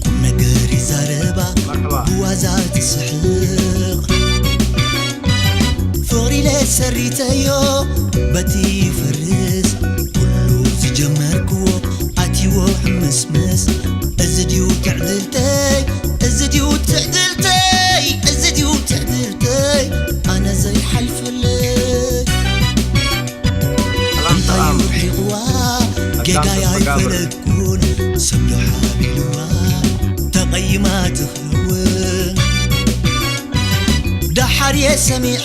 ቁም ነገር ይዛረባ መርሐባ። ብዋዛ ትስሕቕ ፍቕሪ ለሰሪተዮ በቲ ይፈርስ ኩሉ ዝጀመርክዎ ኣትይዎ ሕምስምስ እዚ ድዩ ትዕድልተይ እዚ ድዩ ትዕድልተይ እዚ ድዩ ትዕድልተይ ኣነ ዘይሓልፈለይ ሰላም እንታይ ሰላም። ርሒቕዋ ኣዳም ጌጋይ ተስተጋብር። ኣይፈለጥኩን ሰብ ዶ ሓቢልዋ ተቐይማ ትኸውን ዳሓር የሰሚዐ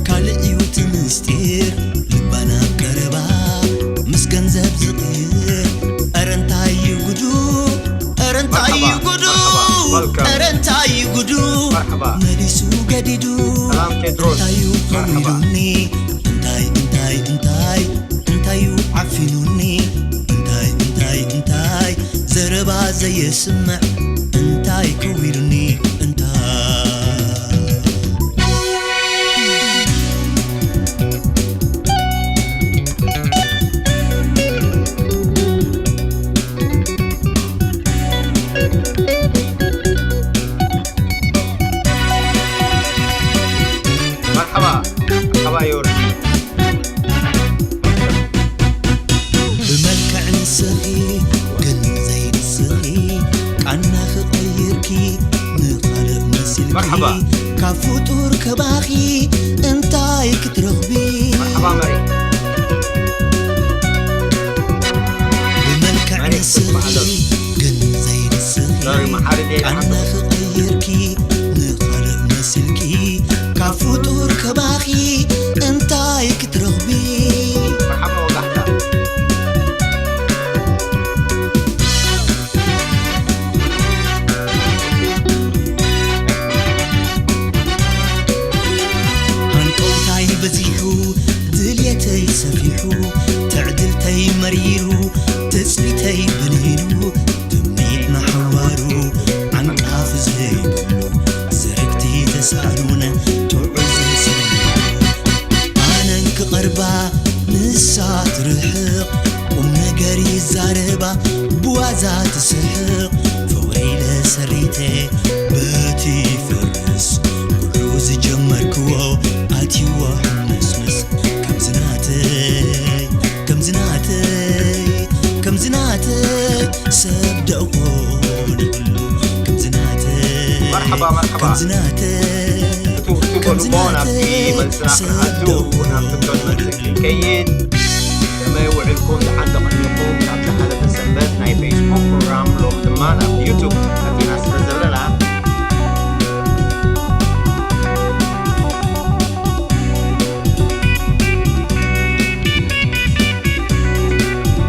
ካልእ እዩ እቲ ምስጢር ልባና ቀረባ ምስ ገንዘብ ዝቕይር ኧረ እንታይ እዩ ጉዱ ኧረ እንታይ እዩ ጉዱ ኧረ እንታይ እዩ ጉዱ መሊሱ ገዲዱ እንታይ እዩ ኸሚሉኒ እንታይ እንታይ እንታይ እንታይ እዩ ዓፊኑኒ እንታይ እንታይ እንታይ ዘረባ ዘየስምዕ እንታይ ከዊሉኒ እንታይ መርሓባ መርሓባ ዮርዲ ብመልክዕ ንስኺ ግን ዘይንስኺ ቃና ክቐይርኪ ንኻልእ መሲልኪ መርሓባ። ካብ ፍጡር ከባኺ እንታይ ክትረኽቢ መርሓባ መሪ ብመልክዕ መሪ ንስኺ በዓሎም። ግን ዘይንስኺ ዛሬ መሓሪ ሌላ ቃና ሓሙስ። ክቐይርኪ ንኻልእ መሲልኪ ካብ ፍጡር ከባኺ እንታይ ክትረኽቢ መርሓባ ወጋሕታ። ሃንቀውታይ በዚሑ ድልየተይ ሰፊሑ ትዕድልተይ መሪሩ ትጽቢተይ በሊሉ ትምኒት ንሓዋሩ ዓንቃፍ ዘይብሉ ዝርግቲ ተሳእኑን ጥዑይ ዘስምዑ ኣነን ክቐርባ ንሳ ትርሕቕ ቁም ነገር ይዛረባ ብዋዛ ትስሕቕ ፍቕሪ ለሰሪተ በቲ ፈርስ ኩሉ ዝጀመርክዎ ኣትይዎ ሕምስምስ ከምዚ ናተይ ከምዚ ናተይ ከምዚ ናተይ ሰብ ደኾን ይብሉ ከምዚ ናተይ መርሓባ መርሓባ ከምዚ ናተይ እቱ እቱ ከምዚ ጎልቦ ናብቲ ናተይ መልስና ሰብ ክንኣቱ ደኾን ናብ ፍቶን መልሲ ክንከይድ ከመይ ውዕልኩም ደሓን ደቐኒኹም ካብ ዝሓለፈ ሰንበት ናይ ፌስቡክ ፕሮግራም ሎም ድማ ናብ ዩቱብ ኣቲና ስለ ዘለና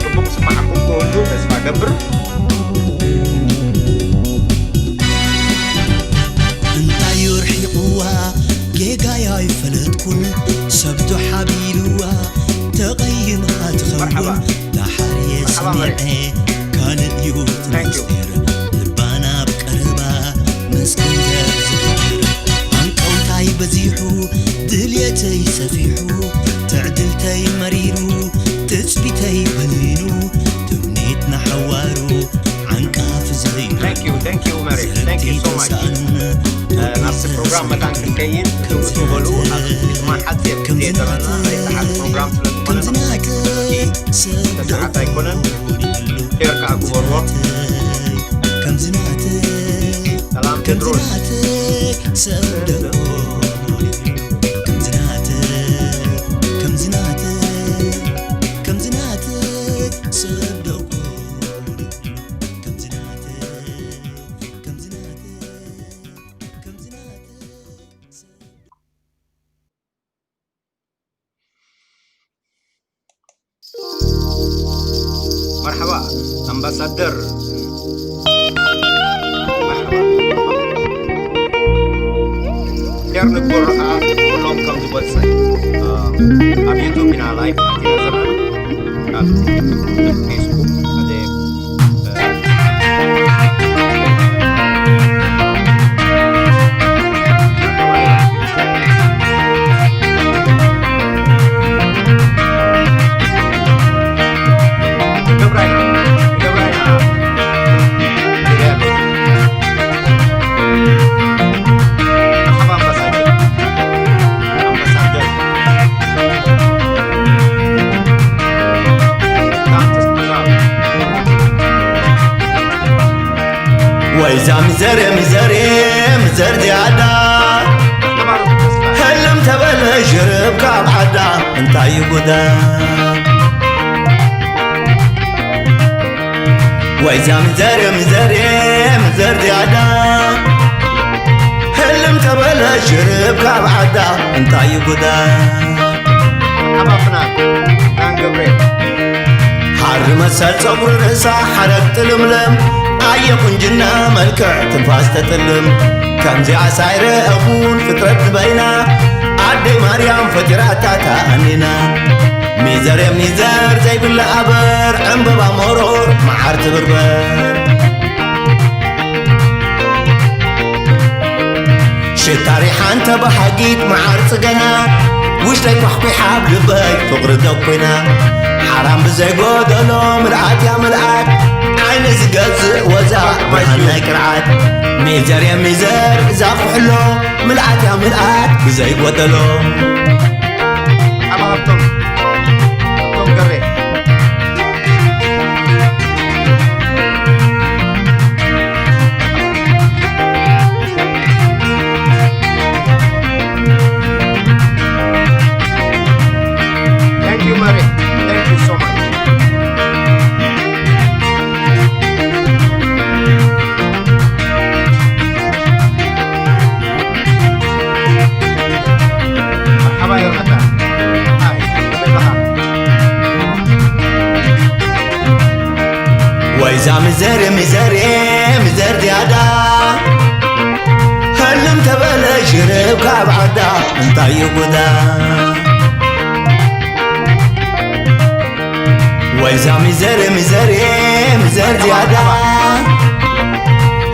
ጽቡቕ ስማዕኩም ክህሉ ተስፋ ገብር እንታይ ርሒቕዋ ጌጋይ ኣይፈለጥኩን ሰብ ዶ ሓቢልዋ ተቐይማ ትኸውን ዳሓር የስሚዐ ካልእ እዩ ትመስር ልባና ኣብ ቀረባ መስገንዘብ ዝፍቅር ኣንቀውታይ በዚሑ ድልየተይ ሰፊሑ ትዕድልተይ መሪሩ ትጽቢተይ በኒኑ ትምኒት ንሓዋሩ ዓንቃፍ ዘይብሉ Thank you, thank you, Mary. Thank you so much. ናብቲ ፕሮግራም መታን ክንከይድ ትውቱ በሉ ኣብ ግጥማ ሓፂር ግዜ ዘለና ናይ ሰዓት ፕሮግራም ስለ ዝኾነ ሰዓት ኣይኮነን ሼር ከዓ ግበርዎ ሰላም ቴድሮስ መርሓባ ኣምባሳደር ሸር ንግበሮ ከዓ ኩሎም ከም ዝበፅሕ ኣብ ዩቱብ ኢና ላይፍ ኣቲና ዘለና ኣብ ፌስቡክ ሓደ ገብራይና ገብራይና ወይዛ ሚዘሬ ሚዘሬ፣ ሚዘር ዝያዳ፣ ህልም ተበለ ሽርብ ካብ ዓዳ፣ እንታይ እዩ ጉዳ? ወይዛ ሚዘሬ ሚዘሬ፣ ሚዘር ዝያዳ፣ ህልም ተበለ ሽርብ ካብ ዓዳ፣ እንታይ እዩ ጉዳ? ሓባብና ናን ገብርኤል። ሓሪ መሰል ጸጉሪ ርእሳ ሓረግ ጥልምለም፣ ኣየ ቁንጅና መልክዕ ትንፋስ ተጥልም። ከምዚኣ ሳይረአኹን ፍጥረት ዝበይና፣ ኣደይ ማርያም ፈጢራታ ተኣኒና። ሚዘር የሚዘር ዘይብላ ኣበር፣ ዕምበባ መሮር መዓር ትብርበር። ሽታ ሪሓ እንተ ብሓጊት መዓር ጽገና፣ ውሽጠይ ኳሕኲሓ ኣብ ልበይ ፍቕሪ ደኩና። ሓራም ብዘይጎደሎ ምልኣት እያ ምልኣት፣ ዓይኒ ዝገዝእ ወዛ ብርሃን ናይ ቅርዓት። ሚዘር የሚዘር እዛ ኩሕሎ፣ ምልኣት እያ ምልኣት ብዘይጎደሎ። ሓባ ሃብቶም፣ ሃብቶም ገሬ። Thank you, Mary. Thank you so much. መርሓባ ዮናታን። ሃይ፣ ከመይ ኣለኻ? ወይዛ ሚዘር፣ ሚዘር፣ ሚዘር ዝያዳ፣ ህልም ተበለ ሽርብ ካብ ዓዳ፣ እንታይ እዩ ጉዳ? ወይዛ ሚዘር፣ ሚዘር፣ ሚዘር ዝያዳ፣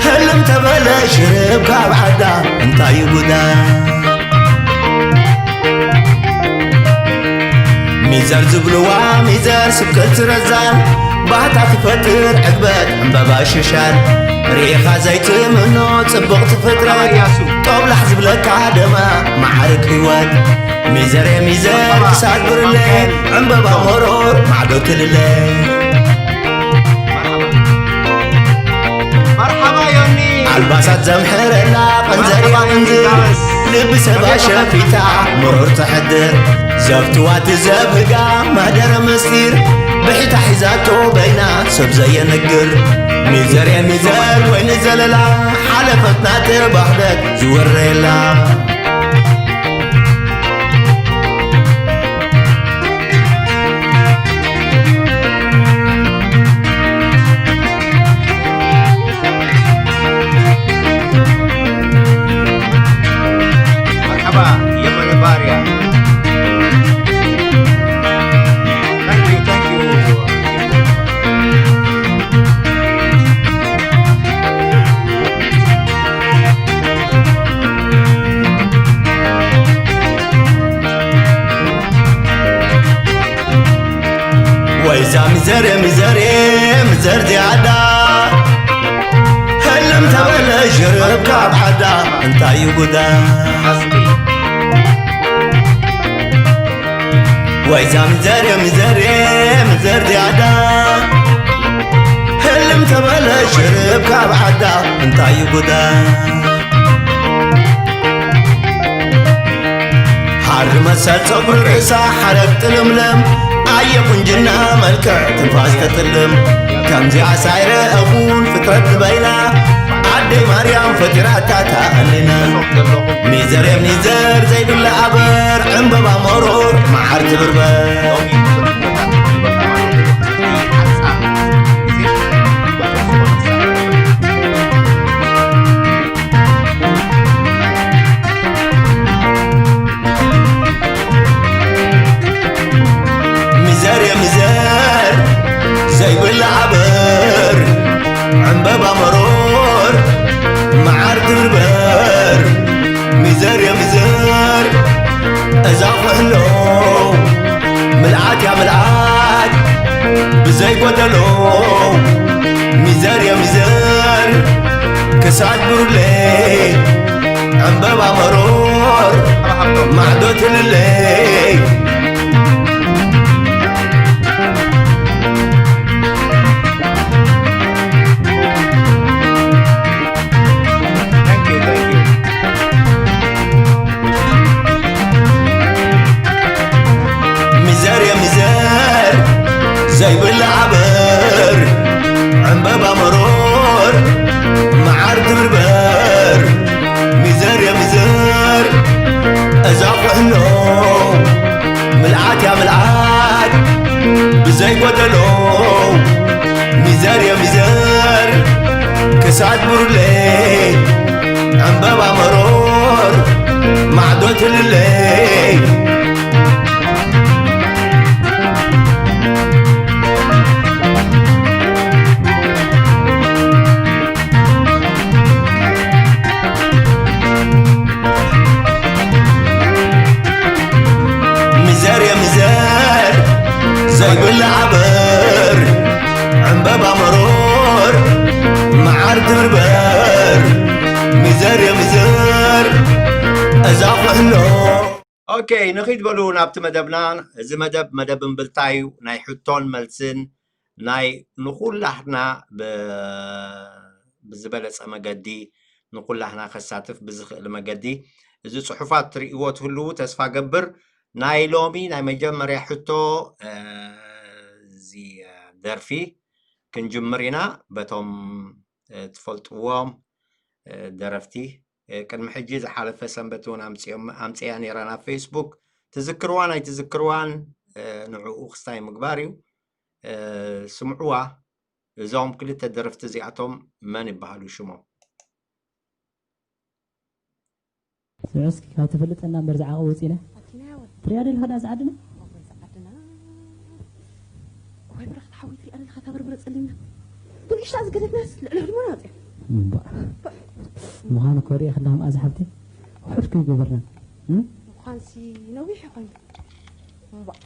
ህልም ተበለ ሽርብ ካብ ዓዳ፣ እንታይ እዩ ጉዳ? ሚዘር ዝብልዋ ሚዘር ስብከት ረዛን፣ ባህታ ትፈጥር ዕግበት ዕምበባ ሽሻን፣ ርኢኻ ዘይትምኖ ጽብቕቲ ፍጥረት፣ ጦብላሕ ዝብለካ ደማ መዓርግ ህይወት። ሚዘር ሚዘር ክሳድ ብርለ፣ ዕምበባ መሮር ማዕዶ ትልለ። መርሓባ ዮኒ። ኣልባሳት ዘምሕረላ ቀንዘር መርሓባ ዮኒ ይንዝር፣ ዳበስ። ልቢ ሰባ ሸፊታ መሮር ተሕድር። ዘፍትዋ ትዘብህጋ ማህደረ ምስጢር፣ ብሒታ ሒዛቶ በይና ሰብ ዘየነግር። ሚዘር የሚዘር ወይኒ ዘለላ፣ ሓለፈትና ተባህለት ዝወረየላ። መርሓባ የመነ ባርያ። Thank you, thank you. ወይዛ ሚዘር፣ ሚዘር፣ ሚዘር ዝያዳ፣ ህልም ተበለ ሽርብ ካብ ዓዳ፣ እንታይ እዩ ጉዳ? ወይዛ ሚዘር፣ ሚዘር፣ ሚዘር ዝያዳ፣ ህልም ተበለ ሽርብ ካብ ዓዳ፣ እንታይ እዩ ጉዳ? ሓሪ መሰል ጸጉሪ ርእሳ ሓረግ ጥልምልም፣ ኣየ ቁንጅና መልክዕ ትንፋስ ተጥልም። ከምዚኣ ሳይረአኹን ፍጥረት ዝበይና፣ ኣደይ ማርያም ፈጢራታ ተኣሊና። ሚዘር ሚዘር ዘይብላ ኣበር፣ ዕምበባ መሮር መዓር ትብርበር። ሚዘር የሚዘር ዘይብላ ኣበር፣ ዕምበባ መሮር መዓር ትብርበር። ሚዘር የሚዘር እዛ ኩሕሎ፣ ምልኣት እያ ምልኣት ብዘይ ጎደሎ። ሚዘር የሚዘር ክሳድ ብሩሌ፣ ዕምበባ መሮር ማዕዶ ትልሌ። ቡርለይ ዕምበባ መሮር ማዕዶ ትልለይ። ምዘር የምዘር ዘይብላ ኣበር ዕምበባ መሮር መዓር ትርበር። ምዘር የምዘር እዛ ኩሕሎ። ኦኬ፣ ንኺድ በሉ ናብቲ መደብና። እዚ መደብ መደብ እምብልታ እዩ፣ ናይ ሕቶን መልስን፣ ናይ ንኹላህና ብ-፣ ብዝበለጸ መገዲ ንኹላህና ከሳትፍ ብዝኽእል መገዲ። እዚ ጽሑፋት ትርእይዎ ትህልዉ ተስፋ ገብር። ናይ ሎሚ ናይ መጀመርያ ሕቶ፣ እ፣ እዚ፣ እ፣ ደርፊ ክንጅምር ኢና። በቶም፣ እ፣ ትፈልጥዎም፣ እ፣ ደረፍቲ፣ እ፣ ቅድሚ ሕጂ ዝሓለፈ ሰንበት እውን ኣምጽኦም-፣ ኣምጽያ ነይራ ናብ ፌስቡክ። ትዝክርዋን ኣይትዝክርዋን፣ እ፣ ንዕኡ ክስታይ ምግባር እዩ። እ፣ ስምዕዋ። እዞም ክልተ ደረፍቲ እዚኣቶም መን ይበሃሉ ሽሞም? ስምዑ እስኪ፣ ካብ ተፈለጠና እምበር ዝዓቐ ወፂና። ኣቲና ወ ትሪኣ ዶ ኣለኻ እዛ ዓድና? ዓድና። ወይ ብረኽት ሓወይ ትሪኣ ኣለኻ፣ እታ በርበረ ጸሊምና። ብንእሽታ ዝገደፍናስ ልዕሊ ህድሞና ኣውፂኣ። እምባእ። ምዃኑ እኮ ሪኤ ከለኻ መኣዛ ሓብተይ፣ ውሑድ ከይገበርና። እም? ምዃንሲ ነዊሕ ኮይኑ። እምባእ።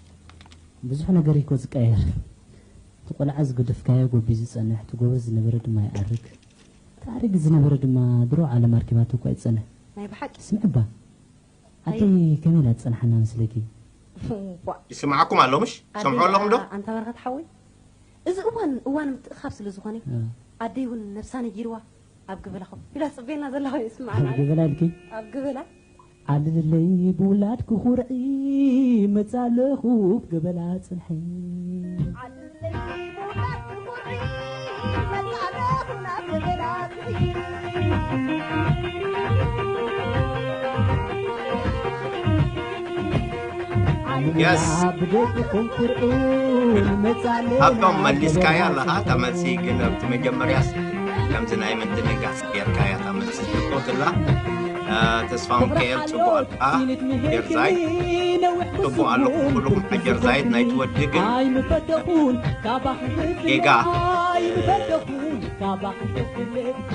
ብዙሕ ነገር እዩ እኮ ዝቀየር። እቲ ቆልዓ ዝገደፍካዮ ጎቢዩ ዝጸንሕ፣ እቲ ጎበዝ ዝነበረ ድማ ይኣርግ። እቲ ኣረጊት ዝነበረ ድማ ድሮ ዓለም ኣርኪባቶ እኳ ይጸንሕ። ናይ ብሓቂ። ስምዕባ፣ ኣደይ ከመይ ኢላ ትጸንሓና መስለኪ? ዋ። ይስምዓኩም ኣሎ ምሽ? ሰምዑ ኣለኹም ዶ? ኣንታ በረኸት ሓወይ፣ እዚ እዋን እዋን ምትእኻብ ስለ ዝኾነ እ። ኣደይ እውን ነብሳ ነጊርዋ ኣብ ገበላ ኮፍ ኢላ ትጽበየና ዘላ ኮይኑ ይስምዓና። ኣብ ገበላ ኢልኪ? ኣብ ገበላ ዓልለይ ብውላድኪ ኩርዒ፣ መጻለኹ ኣብ ገበላ ጽንሒ። Yes. ሃብቶም መሊስካያ ኣለኻ እታ መልሲ፣ ግን ኣብቲ መጀመርያስ ከምዚ ናይ ምድንጋጽ ጌርካያ እታ መልሲ ትኮትላ። ተስፋ ሚካኤል ጽቡቕ ኣለኻ። ሓጀር ዛይድ ጽቡቕ ኣለኹም ኩልኹም። ሓጀር ዛይድ ናይቲ ወዲ ግን ጌጋ።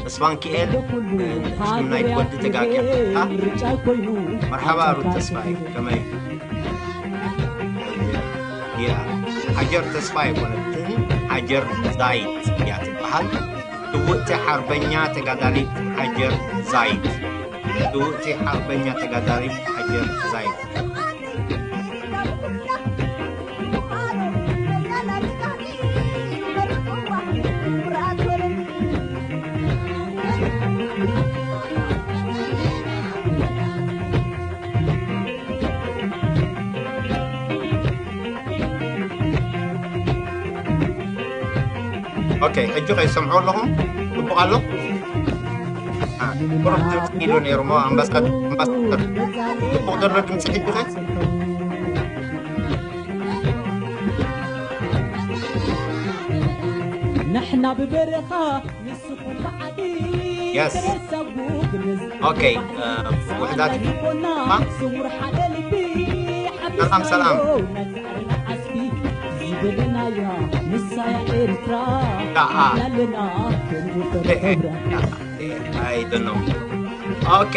ተስፋ ሚካኤል፣ እስም ናይቲ ወዲ ተጋጊኻ። መርሓባ ሩት ተስፋይ፣ ከመይ? ያ፣ ሓጀር ተስፋ ኣይኮነትን፣ ሓጀር ዛይድ እያ ትበሃል። ትውእቲ ሓርበኛ ተጋዳሊት ሓጀር ዛይድ። ትውእቲ ሓርበኛ ተጋዳሊት ሓጀር ዛይድ። ኦኬ፣ ሕጂ ከይሰምዑ ኣለኹም። ጽቡቕ ኣሎ። አ፣ ቁሩብ ድምፂ ኢሉ ነይሩ እሞ ኣምባሳደር፣ ኣምባሳደር፣ ጽቡቕ ዘሎ ድምፂ ሕጂ ከ? ንሕና ብበረኻ ንስኹም ብዓዲ Yes. ተረሳጉ ብንዝ ኦኬ፣ እ፣ ውሕዳት ስውር ሓደ ልቢ ሰላም፣ ሰላም። ዓስቢ ዝበለናያ ንሳያ ኤርትራ ደኣ። ኣለና ክንውፈር እ፣ እ፣ ክብራ እ፣ I don't know. ኦኬ።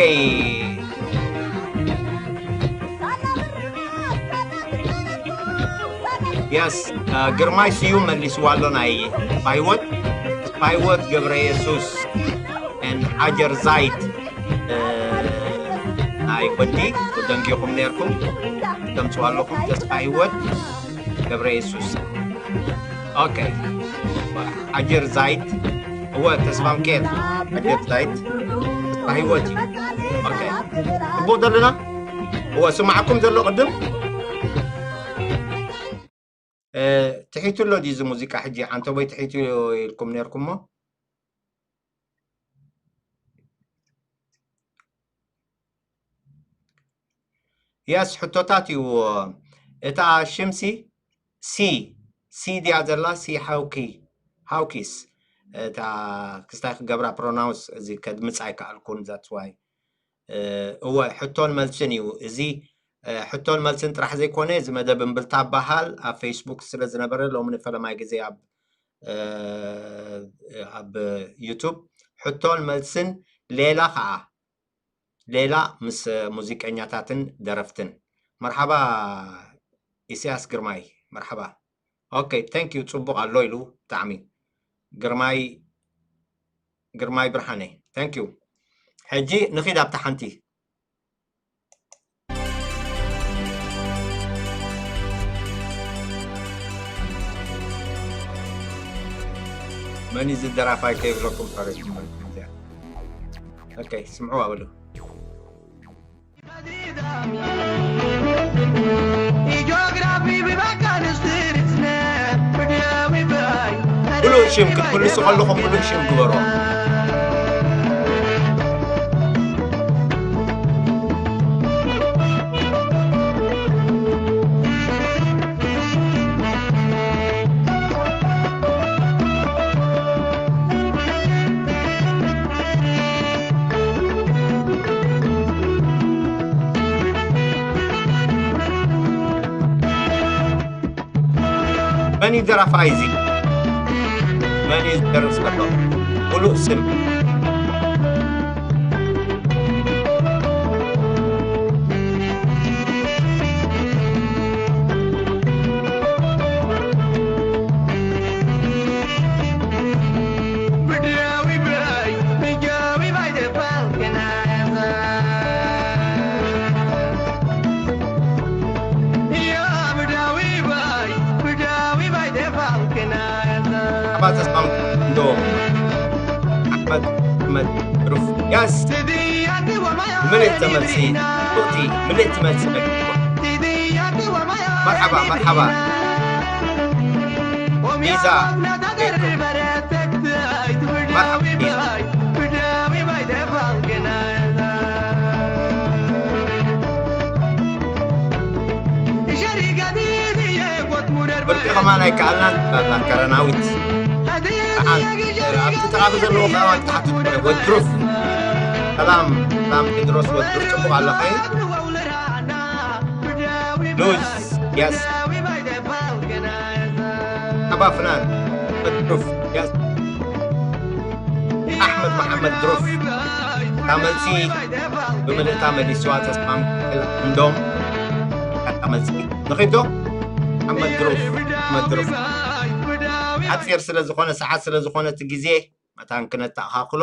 Yes፣ እ፣ ግርማይ ስዩም መሊስዋ ኣሎ ናይ ተስፋ ህይወት፣ ተስፋ ህይወት ገብረ የሱስ and ሓጀር ዛይድ፣ እ፣ ናይ ወዲ ደንጊኹም ነርኩም፣ ተምጽዋ ኣለኹም። ተስፋ ህይወት ገብረ የሱስ። ኦኬ። ሓጀር ዛይድ፣ እወ፣ ተስፋ ሚካኤል፣ ሓጀር ዛይድ፣ ተስፋ ህይወት እዩ። ኦኬ። ጽቡቕ ዘለና? እወ፣ ስማዕኩም ዘሎ ቅድም? እ፣ ትሒቱ ኣሎ ድዩ እዚ ሙዚቃ ሕጂ? ዓንተቦይ ትሒቱ ኢልኩም ነርኩሞ? የስ፣ ሕቶታት እዩ። እታ ሽምሲ ሲ፣ ሲ ድያ ዘላ? ሲ ሃውኪ፣ ሃውኪስ። እታ ክስታይ ክገብራ ፕሮናውንስ እዚ ከድምፅ ኣይከኣልኩን። That's why እወ ሕቶን መልስን እዩ እዚ። ሕቶን መልስን ጥራሕ ዘይኮነ እዚ መደብ እምብልታ በሃል ኣብ ፌስቡክ ስለ ዝነበረ ሎሚ ንፈለማይ ግዜ ኣብ ኣብ ዩቱብ ሕቶን መልስን ሌላ ከዓ ሌላ ምስ ሙዚቀኛታትን ደረፍትን። መርሓባ ኢሳያስ ግርማይ፣ መርሓባ። ኦኬ፣ thank you፣ ጽቡቕ ኣሎ ኢሉ ብጣዕሚ። ግርማይ፣ ግርማይ ብርሃነ፣ thank you። ሕጂ ንኺድ ኣብታ ሓንቲ። መን እዩ እዚ ደራፋይ ከይብለኩም ፈሪሕኩም እዚኣ። ኦኬ፣ ስምዑዋ በሉ። ብሉእ ሽም ክትምልሱ ከለኹም ብሉእ ሽም ግበሮ። መን እዩ ደራፋይ እዚ? መን እዩ ዝደርፍ ዘሎ? ሙሉእ ስም። ኣባ ተስፋም እንዶ ኣሕመድ ኣሕመድ ሩፍ ያስ ምልእቲ መልሲ ኡቲ ምልእቲ መልሲ መርሓባ መርሓባ ሊዛ መርሓባ ሊዛ ብርቂ ከማን ኣይከኣልናን ትብላላ ከረናዊት። ደሓን፣ ኣብቲ ጥቓኺ ዘለዎ ከረናዊት ክሓትት እኮ ወድሩፍ። ሰላም፣ ሰላም ቴድሮስ ወድሩፍ፣ ጽቡቕ ኣለኸ? ሉዝ፣ የስ። ኣባ ፍናን፣ ወድሩፍ፣ የስ። ኣሕመድ መሓመድ ድሩፍ፣ እታ መልሲ ብምልእታ መሊስዋ ተስማም እንዶም እታ መልሲ ንኺዶ ኣሕመድ ድሩፍ ኣሕመድ ድሩፍ ሓፂር ስለ ዝኾነ ሰዓት ስለ ዝኾነ እቲ ግዜ መታን ክነተኣኻኽሎ።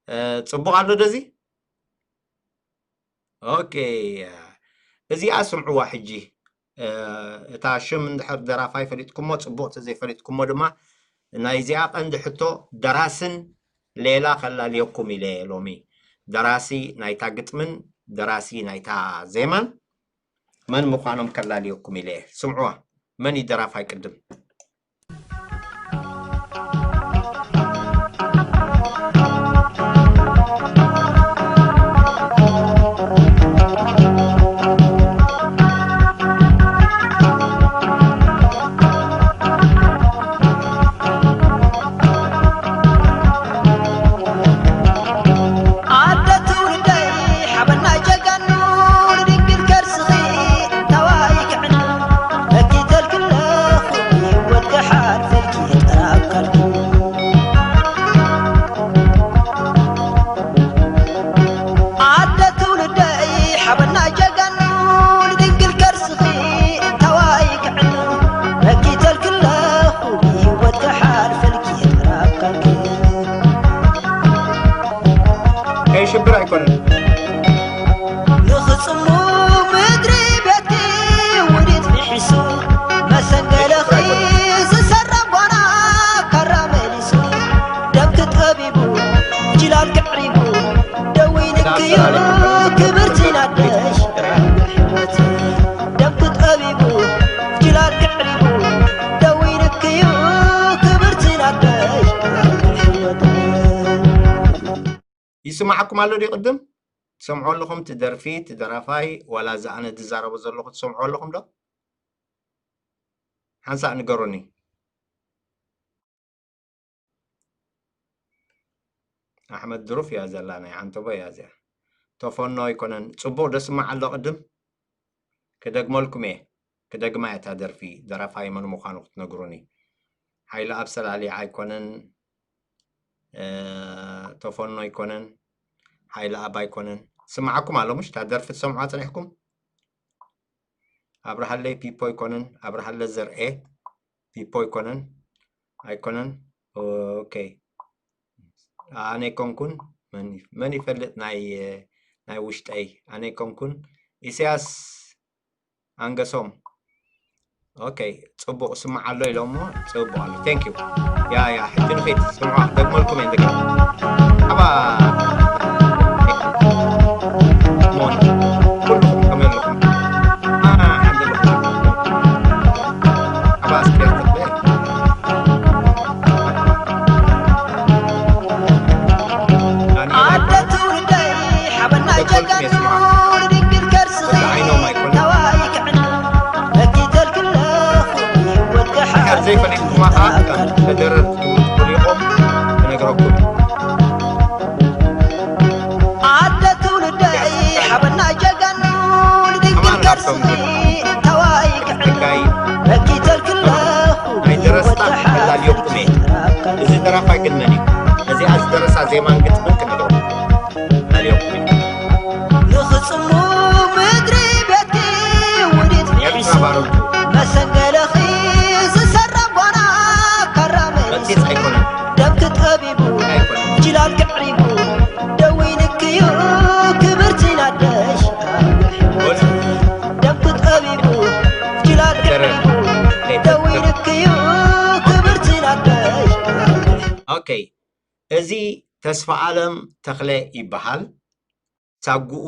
እ፣ ፅቡቕ ኣሎ ደዚ። ኦኬ፣ እዚኣ ስምዕዋ ሕጂ። እ፣ እታ ሽም እንድሕር ደራፋይ ፈሊጥኩሞ ፅቡቕ፣ ተዘይፈሊጥኩሞ ድማ ናይዚኣ ቀንዲ ሕቶ ደራስን ሌላ ከላልየኩም ኢለ ሎሚ። ደራሲ ናይታ ግጥምን ደራሲ ናይታ ዜማን መን ምዃኖም ከላልየኩም ኢለ። ስምዕዋ፣ መን እዩ ደራፋይ ቅድም? ሽብር ኣይኮነን። ንኽጽሙ ምድሪ ቤትኪ ውዲት ፍሒሱ፣ መሰንገለኺ ዝሰረም ጓና ካራ መሊሱ፣ ደምኪ ጠቢቡ ጅላል ክዕሪቡ፣ ደዊንክዩ ክብርቲ ናደሽ ሕይወት። ደምኪ ጠቢቡ ጅላል ክዕሪቡ፣ ደዊንክዩ ክብርቲ ናደሽ ሕይወት። ይስማዓኩም ኣሎ ድዩ? ቅድም ትሰምዑ ኣለኹም? እቲ ደርፊ፣ እቲ ደራፋይ፣ ዋላ እዚ ኣነ ዝዛረቦ ዘለኹ ትሰምዑ ኣለኹም ዶ? ሓንሳእ ንገሩኒ። ኣሕመድ ድሩፍ እያ ዘላ፣ ናይ ዓንተቦ እያ እዚኣ። ተፈኖ ኣይኮነን። ጽቡቕ ደስማዕ ኣሎ ቅድም። ክደግመልኩም እየ። ክደግማ እየ እታ ደርፊ፣ ደራፋይ መን ምዃኑ ክትነግሩኒ። ሓይለ ኣብ ሰላሊዓ ኣይኮነን፣ እ፣ ተፈኖ ኣይኮነን፣ ሓይለ ኣብ ኣይኮነን። ስምዓኩም ኣሎ፣ ምሽ እታ ደርፊ ትሰምዑ ጸኒሕኩም? ኣብርሃለይ ፒፖ ኣይኮነን፣ ኣብርሃለ ዘርኤ ፒፖ ኣይኮነን፣ ኣይኮነን። ኦኬ። ኣነ ኣይኮንኩን፣ መን፣ መን ይፈልጥ ናይ፣ ናይ ውሽጠይ? ኣነ ኣይኮንኩን። ኢሳያስ ኣንገሶም። ኦኬ፣ ጽቡቕ ስምዓ ኣሎ ኢሎሞ፣ ጽቡቕ ኣሎ። Thank you። ያ፣ ያ፣ ሕጂ ንኸይድ ስምዑ፣ ክደግመልኩም እየ እንደገና። ኣባ ሞን፣ ኩልኹም ከመይ ኣለኹም? ኣባ ኣስኬር ተኽለ። ኣደ ትውልደይ ሓበና ጀጋኑ ንድንግል ከርስኺ ተዋይ ክዕኑ መኪተልክለኹ ይወድካ ሓር ዘይፈሊጥኩማ ከዓ ተደረር ትውልድ ክሪኦም ክነግረኩም። ኣደ ትውልደይ ሓበና ጀጋኑ ንድንግል ከርስኺ ተዋይ ክዕኑ መኪተልክለኹ ናይ ደረስታ ከላልየኩም እየ። እዚ ደራፋይ ግን መን እዩ? እዚኣ ዝደረሳ ዜማን ግጥምን ክንገሩ። ከላልየኩም እየ። ንኽጽሙ ምድሪ ቤትኪ ውዲት ኤርትራ ባረቱ። መሰንገለኺ ዝሰራ ጓና ካራመ መጽሔት ኣይኮነን። ደም ክጠቢቡ ኣይኮነን። ጅላል ክዕሪቡ ደዊንክዩ ክብርቲ ናደሽ ደም ክጠቢቡ ጅላል ክዕሪቡ ደዊንክዩ ክብርቲ ናደሽ። ኦኬ፣ እዚ ተስፋ ኣለም ተኽለ ይበሃል። ሳጉኡ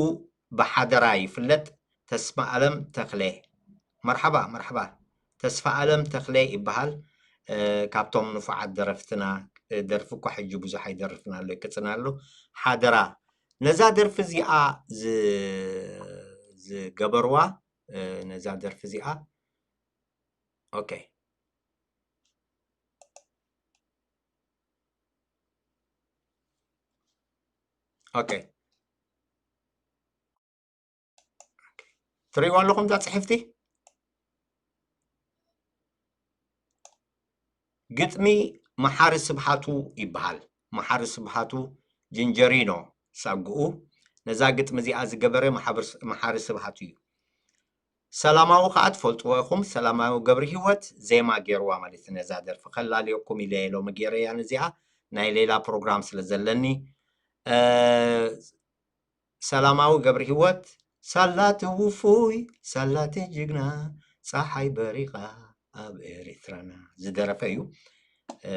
ብሓደራ ይፍለጥ። ተስፋ ኣለም ተኽለ፣ መርሓባ፣ መርሓባ። ተስፋ ኣለም ተኽለ ይበሃል። እ፣ ካብቶም ንፉዓት ደረፍትና፣ እ፣ ደርፊ እኳ ሕጂ ብዙሕ ኣይደርፍን ኣሎ፣ ይቅጽን ኣሎ። ሓደራ፣ ነዛ ደርፊ እዚኣ ዝ-፣ ዝገበርዋ፣ እ፣ ነዛ ደርፊ እዚኣ፣ ኦኬ። ኦኬ። ትሪእዋ ኣለኹም እዛ ጽሕፍቲ? ግጥሚ መሓሪ ስብሓቱ ይበሃል። መሓሪ ስብሓቱ ጅንጀሪኖ ሳጉኡ። ነዛ ግጥሚ እዚኣ ዝገበረ መሓብር-፣ መሓሪ ስብሓቱ እዩ። ሰላማዊ ኸዓ ትፈልጥዎ ኢኹም፣ ሰላማዊ ገብረ ህይወት ዜማ ገይርዋ ማለት እዩ። ነዛ ደርፊ ከላልየኩም ኢለ እየ ሎሚ ገይረያ ነዚኣ፣ ናይ ሌላ ፕሮግራም ስለ ዘለኒ። እ፣ ሰላማዊ ገብረ ህይወት፣ ሳላቲ ውፉይ፣ ሳላቲ ጅግና፣ ጸሓይ በሪቓ ኣብ ኤሪትራና ዝደረፈ እዩ። እ፣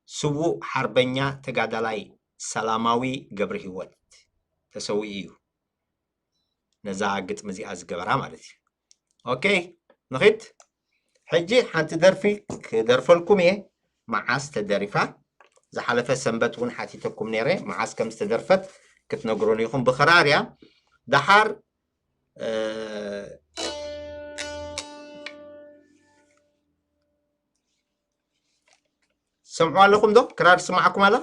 ስዉእ ሓርበኛ ተጋዳላይ ሰላማዊ ገብረ ህይወት ተሰዊኡ እዩ። ነዛ ግጥሚ እዚኣ ዝገበራ ማለት እዩ። ኦኬ፣ ንኺድ። ሕጂ ሓንቲ ደርፊ ክደርፈልኩም እየ። መዓስ ተደሪፋ? ዝሓለፈ ሰንበት እውን ሓቲተኩም ነይረ፣ መዓስ ከም ዝተደርፈት ክትነግሩኒ ኢኹም። ብኽራር እያ። ደሓር፣ እ፣ ሰምዑ ኣለኹም ዶ? ክራር ትስማዓኩም ኣላ?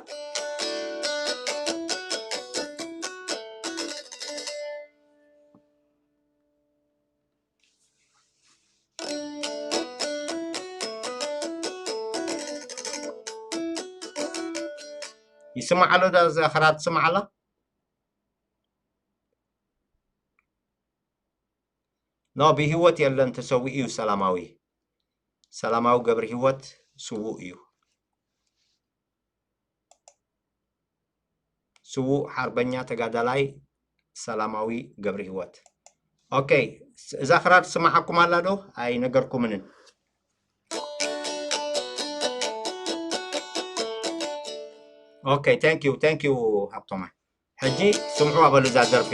ይስማዕ ኣሎ ዶ? እዛ ክራር ትስማዕ ኣላ? ኖ፣ ብህይወት የለን፣ ተሰዊኡ እዩ ሰላማዊ። ሰላማዊ ገብረ ህይወት ስዉእ እዩ። ስዉእ ሓርበኛ ተጋዳላይ ሰላማዊ ገብረ ህይወት። ኦኬ፣ እዛ ክራር ትስማዓኩም ኣላ ዶ? ኣይነገርኩምንን። ኦኬ፣ thank you፣ thank you ሃብቶማይ። ሕጂ ስምዑዋ በሉ እዛ ደርፊ።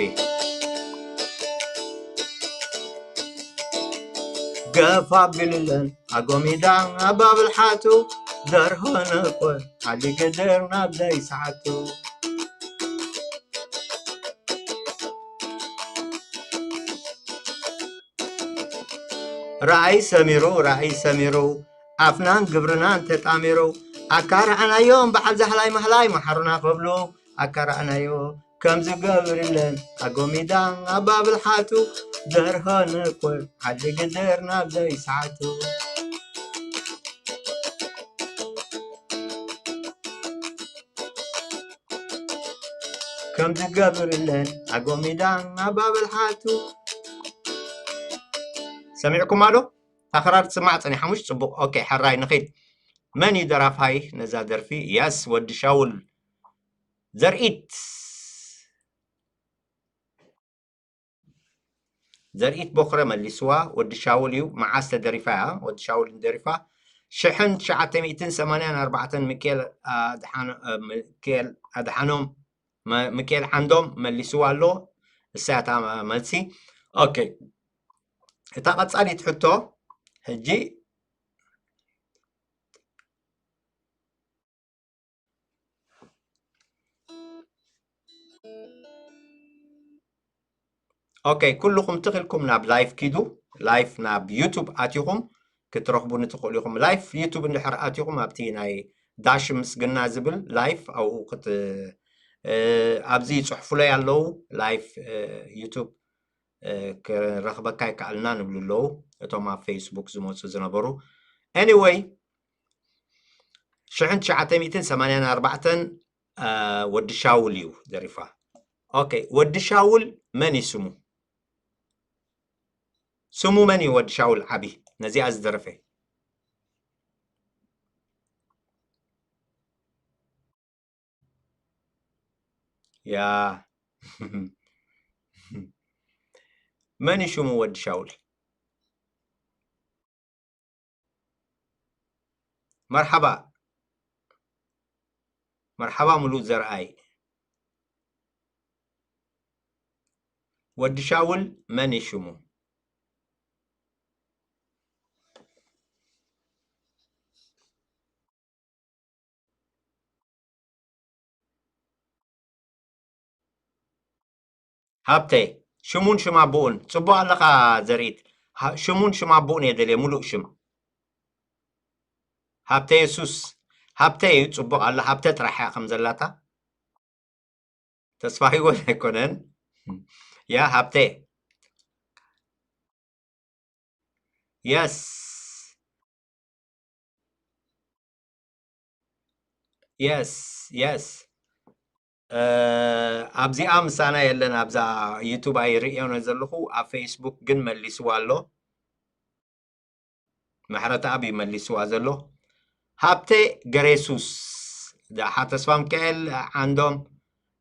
ገፋ ቢልለን ኣጎሚዳ ኣባብልሓቱ፣ ደርሆ ነቆ ሓሊ ግድር ናብ ዘይሰዓቱ። ራእይ ሰሚሩ፣ ራእይ ሰሚሩ፣ ኣፍናን ግብርናን ተጣሚሩ፣ ኣካርዓናዮም በዓል ዛህላይ ማህላይ መሓሩና ክብሉ፣ ኣካራእናዮ። ከም ዝገብርለን ኣጎሚዳ ኣባብልሓቱ፣ ዘርሆን እኮ ዓዲ ግድር ናብ ዘይሰዓቱ። ከም ዝገብርለን ኣጎሚዳ ኣባብልሓቱ። ሰሚዕኩማ ዶ? ታኸራር ትስማዕ ጸኒሓ፣ ምሽ ጽቡቕ። ኦኬ፣ ሕራይ ንኺድ። መን እዩ ደራፋይ ነዛ ደርፊ? የስ፣ ወዲ ሻውል። ዘርኢት፣ ዘርኢት ቦኽረ መሊስዋ። ወዲ ሻውል እዩ። መዓስ ተደሪፋ እያ? ወዲ ሻውል ደሪፋ ሽሕን ትሽዓተ ሚእትን ሰማንያን ኣርባዕተን። ሚካኤል ኣድሓኖ-፣ እ፣ ሚካኤል ኣድሓኖም፣ መ-፣ ሚካኤል ዓንዶም መሊስዋ ኣሎ። እሳ እያ እታ መልሲ። ኦኬ። እታ ቀጻሊት ሕቶ ሕጂ፣ ኦኬ፣ ኩልኹም ትኽልኩም ናብ ላይፍ ኪዱ። ላይፍ ናብ ዩቱብ ኣቲኹም ክትረኽቡኒ ትኽእሉ ኢኹም። ላይፍ ዩቱብ እንድሕር ኣቲኹም ኣብቲ ናይ ዳሽ ምስግና ዝብል ላይፍ ኣብኡ ክት-፣ እ፣ ኣብዚ ይጽሕፉለይ ኣለዉ። ላይፍ፣ እ፣ ዩቱብ፣ እ፣ ክረኽበካ ይከኣልና ንብሉ ኣለዉ እቶም ኣብ ፌስቡክ ዝመጹ ዝነበሩ። ኤኒወይ፣ ሽሕን ትሽዓተ ሚእትን ሰማንያን ኣርባዕተን፣ እ፣ ወዲ ሻውል እዩ ደሪፋ። ኦኬ፣ ወዲ ሻውል መን እዩ ስሙ? ስሙ መን እዩ ወዲ ሻውል ዓቢ ነዚኣ ዝደረፈ? ያ። መን እዩ ሽሙ ወዲ ሻውል? መርሓባ። መርሓባ ሙሉ ዘርኣይ። ወዲ ሻውል መን እዩ ሽሙ? ሃብተ፣ ሽሙን ሽም ኣቦኡን። ጽቡቕ ኣለኻ ዘርኢት። ሃ-፣ ሽሙን ሽም ኣቦኡን እየ ደልየ፣ ሙሉእ ሽም። ሃብተ የሱስ። ሃብተ እዩ፣ ጽቡቕ ኣላ። ሃብተ ጥራሕ እያ ከም ዘላታ። ተስፋ ህይወት ኣይኮነን። ያ ሃብተ። የስ። የስ፣ የስ። እ፣ ኣብዚኣ ምሳና የለን፣ ኣብዛ ዩቱብ ኣይርእዮን ዘለኹ፣ ኣብ ፌስቡክ ግን መሊስዋ ኣሎ። ምሕረተኣብ እዩ መሊስዋ ዘሎ። ሃብተ ገሬሱስ፣ ደሓ ተስፋ ሚካኤል ዓንዶም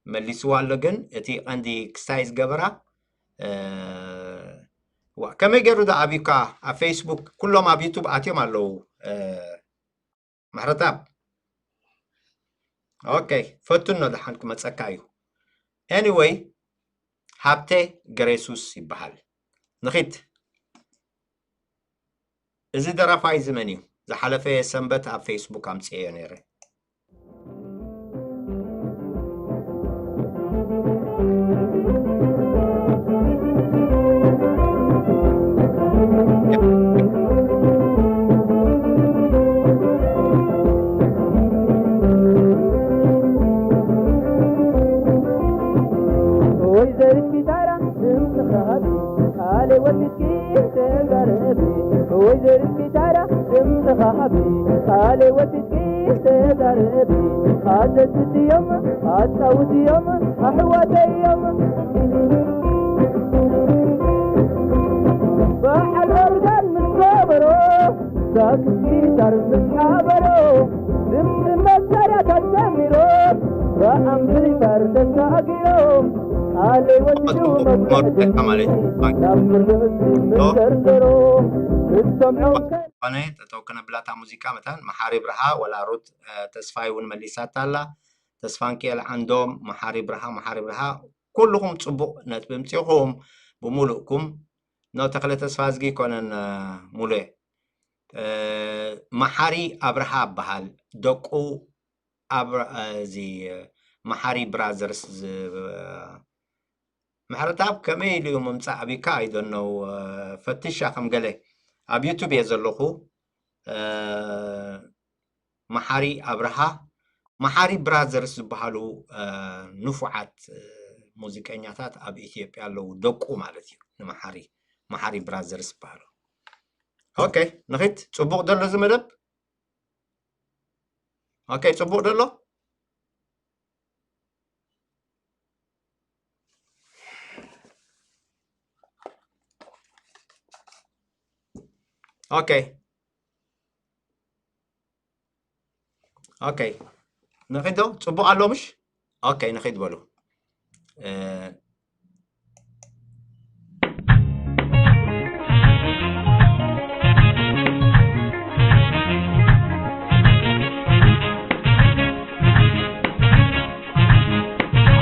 መሊስዋ ኣሎ፣ ግን እቲ ቀንዲ ክስታይ ዝገበራ፣ እ፣ ዋ፣ ከመይ ገይሩ ዶ ኣብዩካ? ኣብ ፌስቡክ ኩሎም ኣብ ዩቱብ ኣትዮም ኣለዉ። እ፣ ምሕረተኣብ። ኦኬ፣ ፈትኖ ደሓን ክመጸካ እዩ። ኤኒወይ፣ ሃብተ ገሬሱስ ይበሃል። ንኺድ። እዚ ደራፋይ እዚ መን እዩ? ዝሓለፈ ሰንበት ኣብ ፌስቡክ ኣምጽኤዮ ነይረ። ወይዘሪት ኪታራ ድምፅኻ ሃቢ፣ ቃለይ ወሲድኪ ተዛረቢ። ወይዘሪት ኪታራ ድምፅኻ ሃቢ፣ ቃለይ ወሲድኪ ተዛረቢ። ኣዘትትዮም፣ ኣጻውትዮም፣ ኣሕዋተዮም። በዓል ኦርጋን ምስ ከበሮ፣ ሳክስ ጊታር ምስ ሓበሮ፣ ድምፂ መሳርያታት ደሚሮም፣ ብኣምፕሊፋየር ተሳጊሮም፣ ቃለይ ወሲዱ መጉዳእቲ ማለት እዩ። ናብ ፍርዲ ሕጊ ምስ ደርደሮ፣ ክትሰምዖም ከ- ኣነ ጠጠው ክነብላ እታ ሙዚቃ መታን መሓሪ ብርሃ ወላ ሩት፣ እ፣ ተስፋይ እውን መሊሳታ ኣላ። ተስፋንኪኤል ዓንዶም፣ መሓሪ ብርሃ፣ መሓሪ ብርሃ፣ ኩልኹም ጽቡቕ ነጥቢ ኣምጺእኹም ብምሉእኩም። ኖ ተኽለ ተስፋዝጊ ይኮነን፣ እ፣ ሙሉየ። እ፣ መሓሪ ኣብርሃ እበሃል። ደቁ ኣብ-፣ እዚ መሓሪ ብራዘርስ ዝ-፣ ምሕረተኣብ ከመይ ኢሉ እዩ ምምጻእ ኣቢካ? I don't know፣ እ፣ ፈትሻ ከም ገለ። ኣብ ዩቱብ እየ ዘለኹ። እ፣ መሓሪ ኣብርሃ፣ መሓሪ ብራዘርስ ዝበሃሉ ንፉዓት ሙዚቀኛታት ኣብ ኢትዮጵያ ኣለዉ፣ ደቁ ማለት እዩ። ንመሓሪ መሓሪ ብራዘርስ ዝበሃሉ። ኦኬ፣ ንኺድ። ጽቡቕ ደሎ እዚ መደብ? ኦኬ፣ ጽቡቕ ደሎ? ኦኬ። ኦኬ፣ ንኺድ ዶ? ጽቡቕ ኣሎ ምሽ? ኦኬ፣ ንኺድ በሉ። እ፣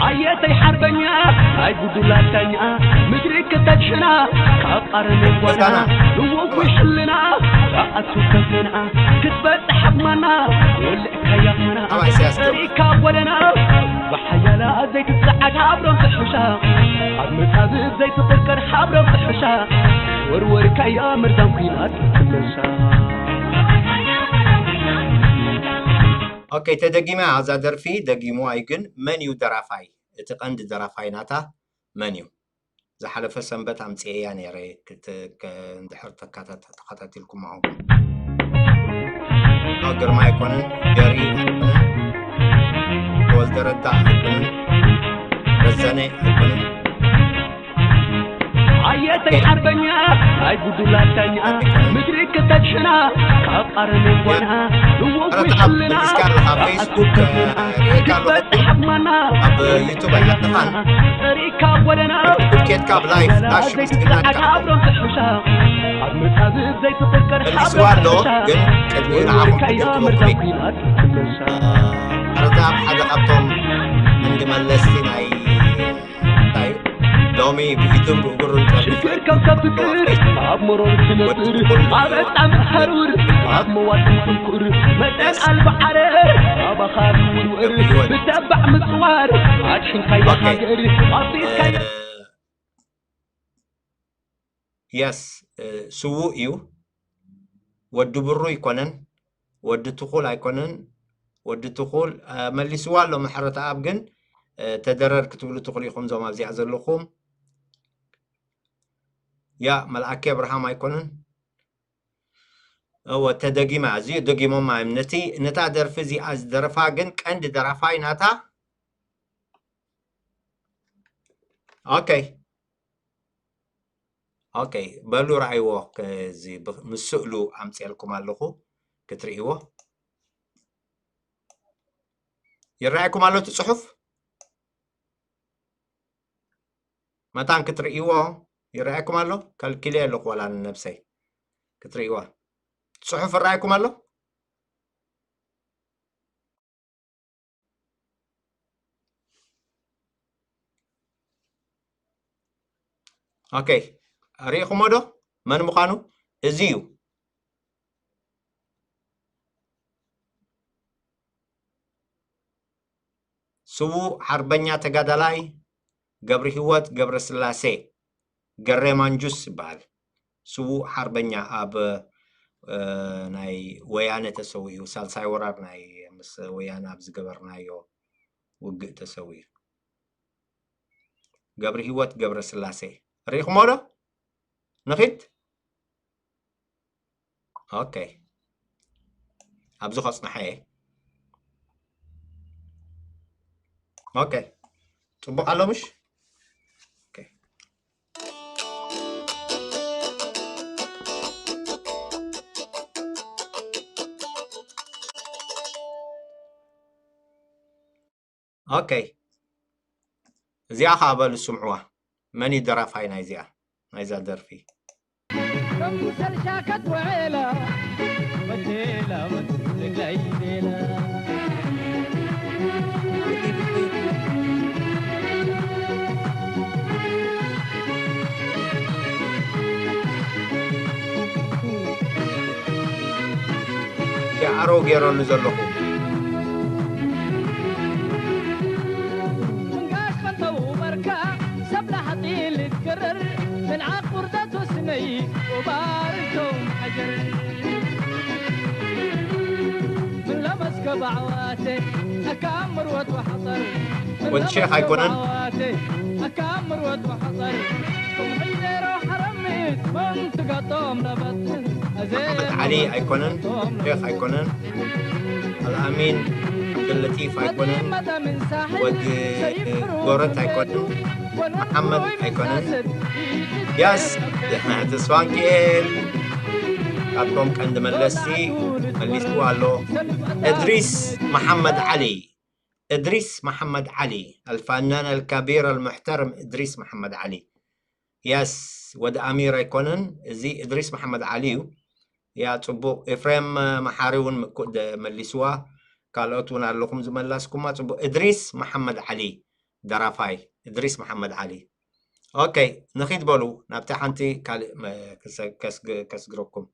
ኣየተይ ሓርበኛ ናይ ጉዱላት ዳኛ፣ ምድሪ ክተድሕና ካብ ኣረሜን ጓና፣ ንወጉ ሕልና ኣቱ ከፊና ክትበጽሕ ኣቕማና፣ ወልዕካያ ኾና ኣባይ ሲያስተው። ጸሪካ ጎደና፣ ብሓያላ ዘይትጸዓድ ሓብሮም ትሕሻ፣ ኣብ መጻብብ ዘይትቕርቀር ሓብሮም ትሕሻ፣ ወርወርካያ መርዛም ኲናት ትመሻ። ኦኬ፣ ተደጊማ እዛ ደርፊ፣ ደጊሙ ኣይ ግን መን እዩ ደራፋይ? እቲ ቀንዲ ደራፋይ ናታ መን እዩ? ዝሓለፈ ሰንበት ኣምጽኤያ ነይረ፣ ክት-፣ ከ-፣ እንድሕር ተካታት-፣ ተኸታቲልኩም ኣኹም። ኖ ግርማ ኣይኮነን፣ ገሪ ኣይኮነን፣ ተወልደ ረዳ ኣይኮነን፣ ረዘነ ኣይኮነን። ኣየተይ ሓርበኛ ናይ ጉዱላት ዳኛ፣ ምድሪ ክተድሕና ካብ ኣረሜን ጓና፣ ንወጉ ሕልና ኣቱከፍና ክትበጽሕ ኣቕማና፣ ኣብ ዩቱብ ኣይሓልፋን። ጸሪካ ጎደና፣ ኬድካ ብላይፍ ሓያላ ዳሽ ምስግናካ። ዘይትጸዓድ ሓብሮም ትሕሻ፣ ኣብ መጻብብ ዘይትቕርቀር መሊስዋ ሓብሮም ኣሎ፣ ትሕሻ፣ ግን ቅድሚኡ ንዓኹም ወርወርካያ ክገብርኩም መርዛም እየ። ኲናት ትመሻ። ኣረታ ሓደ ካብቶም ቀንዲ መለስቲ ናይ እንታይ እዩ? ሎሚ ብኢዱን ብእግሩን ጠፊፉ ሽግር ከም ከፍጥር ኣብ መሮር ትነጥር፣ ኣብ ዕጣም ሃሩር፣ ኣብ መዋጥን ትንኩር፣ መጠን ኣልባ ዓረር፣ ኣባኻ ክውርወር፣ ብተባዕ ምጽዋር፣ ኣድሕንካያ ኦኬ። ሃገር፣ ኣፍሪስካያ እ፣ የስ፣ እ፣ ስዉእ እዩ። ወዲ ብሩ ኣይኮነን፣ ወዲ ትኹል ኣይኮነን። ወዲ ትኹል፣ እ፣ መሊስዋ ኣሎ ምሕረተኣብ፣ ግን፣ እ፣ ተደረር ክትብሉ ትኽእሉ ኢኹም፣ እዞም ኣብዚኣ ዘለኹም። ያ፣ መልኣከ ኣብርሃም ኣይኮነን። እወ፣ ተደጊማ፣ እዚ ደጊሞማ እዮም። ነቲ፣ ነታ ደርፊ እዚኣ ዝደረፋ ግን ቀንዲ ደራፋይ ናታ። ኦኬ። ኦኬ፣ በሉ ረኣይዎ፣ ከዚ ብ-፣ ምስ ስእሉ ኣምጽኤልኩም ኣለኹ ክትርእይዎ። ይረኣየኩም ኣሎ እቲ ጽሑፍ? መታን ክትርእይዎ ይረኣየኩም ኣሎ? ከልኪለ ኣለኹ ዋላ ንነብሰይ ክትርእይዋ። ጽሑፍ ይረኣየኩም ኣሎ? ኦኬ፣ ርኢኹሞ ዶ መን ምዃኑ? እዚ እዩ። ስዉእ ሓርበኛ ተጋዳላይ ገብረሂወት ገብረስላሴ፣ ገሬ ማንጁስ ይበሃል። ስዉእ ሓርበኛ፣ ኣብ፣ እ፣ ናይ ወያነ ተሰዊኡ፣ ሳልሳይ ወራር ናይ ምስ ወያነ ኣብ ዝገበርናዮ ውግእ ተሰዊኡ። ገብረሂወት ገብረስላሴ። ርኢኹሞ ዶ? ንኺድ? ኦኬ። ኣብዚ ከጽንሐ እየ። ኦኬ። ጽቡቕ ኣሎ ምሽ? ኦኬ። ኦኬ። እዚኣ ኸኣ በሉ ስምዕዋ። መን እዩ ደራፋይ ናይዚኣ? ናይዛ ደርፊ? ከምሰልሻ ከትውዕላ መቴላ መትግላይ ዜና። ኣሮ ገይረሉ ዘለኹ። ምንጋሽ ፈንተው በርካ ሰብላ ሓጢ ልትክርር፣ ምን ዓቁር ዘትወስነይ ወባርቶ ሓጀር። ምን ለመስከ ባዕዋተ ወዲ ሼኽ ኣይኮነን። መሓመድ ዓሊ ኣይኮነን። ሼኽ ኣይኮነን። ኣልኣሚን ዓብደለጢፍ ኣይኮነን። ወዲ ጎረት ኣይኮነን። መሓመድ ኣይኮነን። ያስ ተስፋንኪኤል ካብቶም ቀንዲ መለስቲ መሊሱ ኣሎ። እድሪስ መሓመድ ዓሊ። እድሪስ መሓመድ ዓሊ፣ الفنان الكبير المحترم እድሪስ መሓመድ ዓሊ። ያስ ወዲ ኣሚር ኣይኮነን፣ እዚ እድሪስ መሓመድ ዓሊ እዩ። ያ ጽቡቕ። ኤፍሬም መሓሪ እውን ምኩ- ደ- መሊስዋ። ካልኦት እውን ኣለኹም ዝመላስኩማ። ጽቡቕ። እድሪስ መሓመድ ዓሊ ደራፋይ፣ እድሪስ መሓመድ ዓሊ። ኦኬ፣ ንኺድ በሉ ናብታ ሓንቲ ካልእ መ- ከሰ- ከስግ- ከስግረኩም።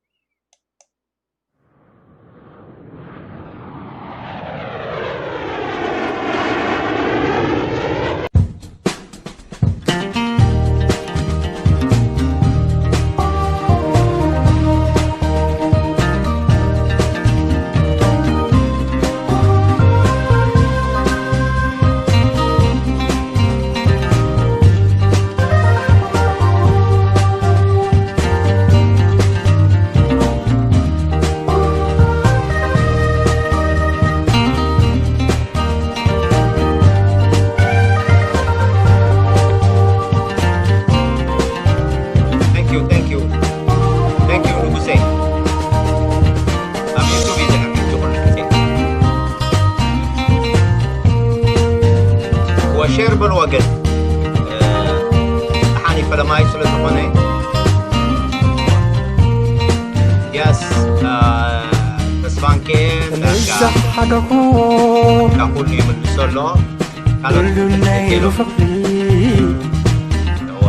Thank you, thank you. Thank you ንጉሴ። ኣብ ዩቱብ እዩ ዘቀምጥ ኩሉ ግዜ። ወሼር በልዎ ግን፣ እ፣ ደሓን እዩ ፈለማይ ስለ ዝኾነ። የስ፣ እ፣ ተስፋንኬ ዳጋ። እዛ ሓገኹ ዳጋ ኩሉ ይምልሶ ኣሎ። ካልኦት ኩሉ ነይሩ ፍቕሪ እወ።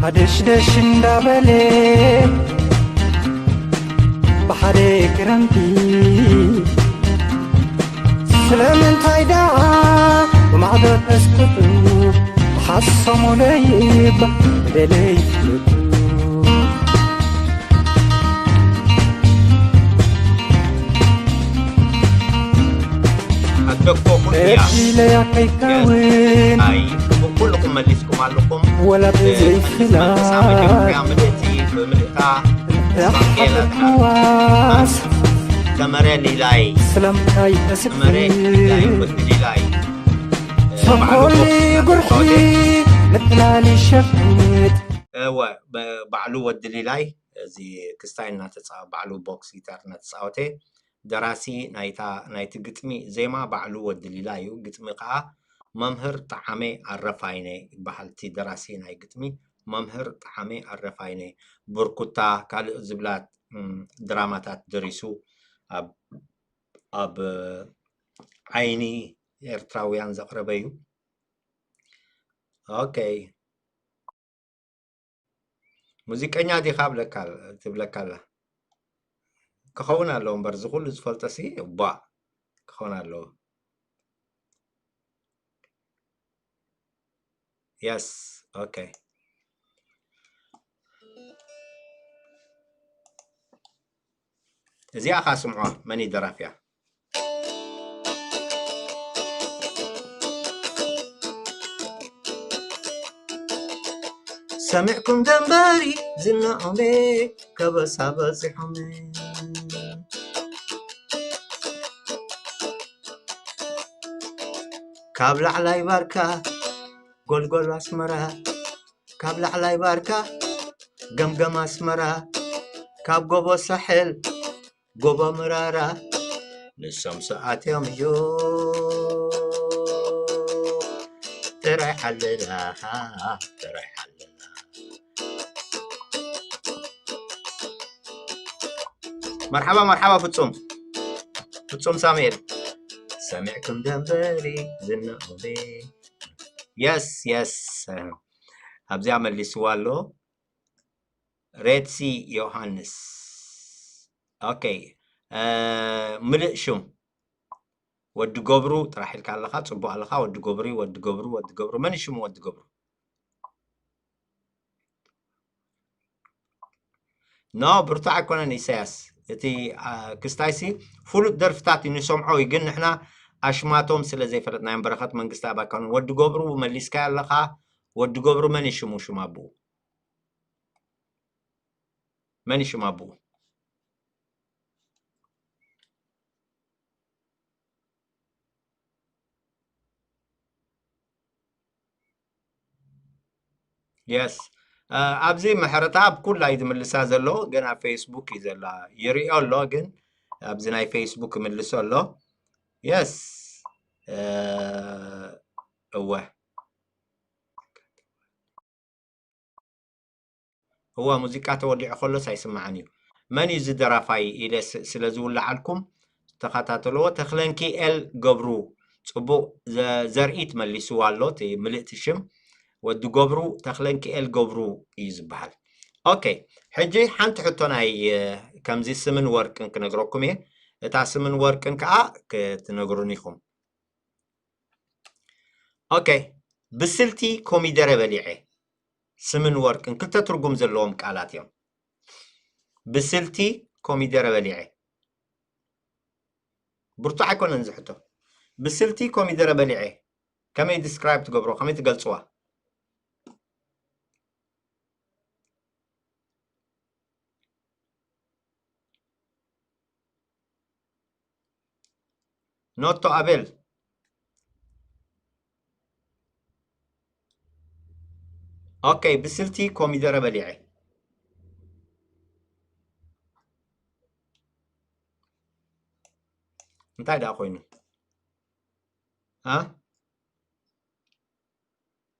ሃደሽደሽ እንዳበለ ብሓደ ክረምቲ ስለምንታይ ደኣ ብማዕዶ ተስክቱ ሓሶሙ ለይባ ደለይ ኣደኮ ኩልያ። እድለያ ከይከውን ኣይ፣ ኩልኩም መሊስኩም ኣለኩም። ወላ ብዘይ እ፣ ፍላጥ መጀመርያ ምልእቲ ብምልእታ ተስፋ ጌላ ሓፈትኩዋስ። ሰመረ ሊላይ። ስለምንታይ ተስፍን? ሰመረ ሊላይ፣ ወዲ ሊላይ። እ፣ ተንኮል በዓሉ ጉርሒ ምትላል ይሸፍጥ። እወ፣ በ-፣ ባዕሉ ወዲ ሊላይ፣ እዚ ክስታይ እናተጻ-፣ ባዕሉ ቦክስ ጊታር እናተጻወተ ደራሲ ናይታ፣ ናይቲ ግጥሚ ዜማ ባዕሉ ወዲ ሊላ እዩ። ግጥሚ ከኣ መምህር ጠዓመ ኣረፋይነ ይበሃል። እቲ ደራሲ ናይ ግጥሚ መምህር ጠዓመ ኣረፋይነ። ብርኩታ፣ ካልእ ዝብላ፣ እም፣ ድራማታት ደሪሱ ኣብ፣ ኣብ ዓይኒ ኤርትራውያን ዘቕረበ እዩ። ኦኬ። ሙዚቀኛ ዲኻ ብለካ ኣል-፣ ትብለካ ኣላ። ክኸውን ኣለዎ እምበር፣ እዚ ኩሉ ዝፈልጦ ሲ፣ ቧ፣ ክኸውን ኣለዎ። የስ፣ ኦኬ። እዚኣ ኸኣ ስምዖ፣ መን እዩ ደራፊያ? ሰሚዕኩም ደንበሪ ዝናኦሜ ከበሳ በጺሖሜ። ካብ ላዕላይ ባርካ ጎልጎል ኣስመራ፣ ካብ ላዕላይ ባርካ ገምገም ኣስመራ፣ ካብ ጎቦ ሳሕል ጎቦ መራራ፣ ንሶም ሰኣትዮም እዩ ጥራይ ሓለላ፣ ጥራይ ሓለላ። መርሓባ፣ መርሓባ ፍጹም፣ ፍጹም ሳሙኤል። ሰሚዕኩም ደንበሪ ዝናኦሜ። የስ፣ የስ። ኣብዚኣ መሊስዋ ኣሎ። ሬድሲ ዮሃንስ። ኦኬ። እ፣ ምልእ ሽም። ወዲ ገብሩ ጥራሕ ኢልካ ኣለኻ፣ ጽቡቕ ኣለኻ። ወዲ ገብሩ፣ ወዲ ገብሩ፣ ወዲ ገብሩ። መን እዩ ሽሙ ወዲ ገብሩ? ኖ፣ ብርቱዕ ኣይኮነን ኢሳያስ። እቲ፣ ኣ፣ ክስታይሲ ፍሉጥ ደርፍታት እዩ፣ ንሰምዖ እዩ። ግን ንሕና ኣሽማቶም ስለ ዘይፈለጥናዮም። በረኸት መንግስቲ ኣባካኑን ወዲ ገብሩ መሊስካዮ ኣለኻ። ወዲ ገብሩ መን እዩ ሽሙ? ሽም ኣቡኡ መን እዩ? ሽም ኣቡኡ? የስ። ኣብዚ ምሕረተኣብ ኩላ እዩ ዝምልሳ ዘሎ፣ ግን ኣብ ፌስቡክ እዩ ዘላ። ይሪኦ ኣሎ፣ ግን ኣብዚ ናይ ፌስቡክ ይምልሶ ኣሎ። የስ። እወ። እዋ፣ ሙዚቃ ተወሊዑ ከሎስ ኣይስማዕን እዩ። መን እዩ እዚ ደራፋይ ኢለ ስ-፣ ስለ ዝውልዓልኩም ተኸታተልዎ። ተኽለንኪኤል ገብሩ ጽቡቕ ዘ-፣ ዘርእት መሊስዋ ኣሎ፣ እቲ ምልእቲ ሽም ወዲ ገብሩ፣ ተኽለንኪኤል ገብሩ እዩ ዝበሃል። ኦኬ፣ ሕጂ ሓንቲ ሕቶ ናይ፣ እ፣ ከምዚ ስምን ወርቅን ክነግረኩም እየ። እታ ስምን ወርቅን ከኣ ክትነግሩኒ ኢኹም። ኦኬ፣ ብስልቲ ኮሚደረ በሊዐ። ስምን ወርቅን ክልተ ትርጉም ዘለዎም ቃላት እዮም። ብስልቲ ኮሚደረ በሊዐ። ብርቱዕ ኣይኮነን እዚ ሕቶ። ብስልቲ ኮሚደረ በሊዐ። ከመይ ዲስክራይብ ትገብሮ? ከመይ ትገልጽዋ? ኖቶ ኣቤል። ኦኬ፣ ብስልቲ ኮሚደረ በሊዐ። እንታይ ደኣ ኮይኑ? አ?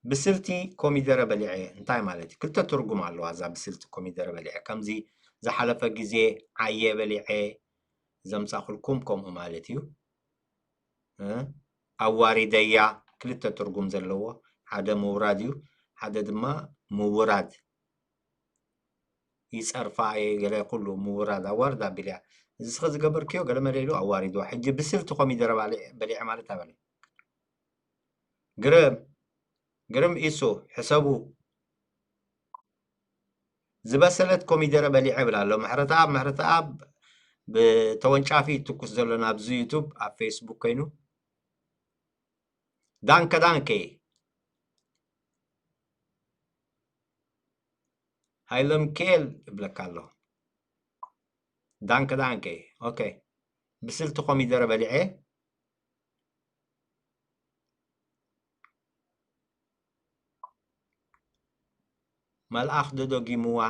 ብስልቲ ኮሚደረ በሊዐ እንታይ ማለት እዩ? ክልተ ትርጉም ኣለዋ እዛ ብስልቲ ኮሚደረ በሊዐ። ከምዚ ዝሓለፈ ግዜ ዓየ በሊዐ ዘምጻኹልኩም ከምኡ ማለት እዩ። እ? ኣዋሪደያ ክልተ ትርጉም ዘለዎ፣ ሓደ ምውራድ እዩ፣ ሓደ ድማ ምውራድ። ይጸርፋ እየ ገለ ኩሉ ምውራድ ኣዋርድ ኣቢልያ። እዚ እስኸ ዝገበርክዮ ገለ መለ ኢሉ ኣዋሪድዋ። ሕጂ ብስልቲ ኮሚደረ ባሊ-፣ በሊዐ ማለት ኣበለ። ግርም፣ ግርም ኢሱ፣ ሕሰቡ። ዝበሰለት ኮሚደረ በሊዐ ይብል ኣሎ። ምሕረተኣብ፣ ምሕረተኣብ ብተወንጫፊ ትኩስ ዘሎ ናብዚ ዩቱብ ኣብ ፌስቡክ ኮይኑ። ዳንከ፣ ዳንከ። ሃይለ ሚካኤል እብለካ ኣለኹ። ዳንከ፣ ዳንከ። ኦኬ። ብስልቲ ኮሚደረ በሊዐ። መልኣኽ ዶ ደጊምዋ?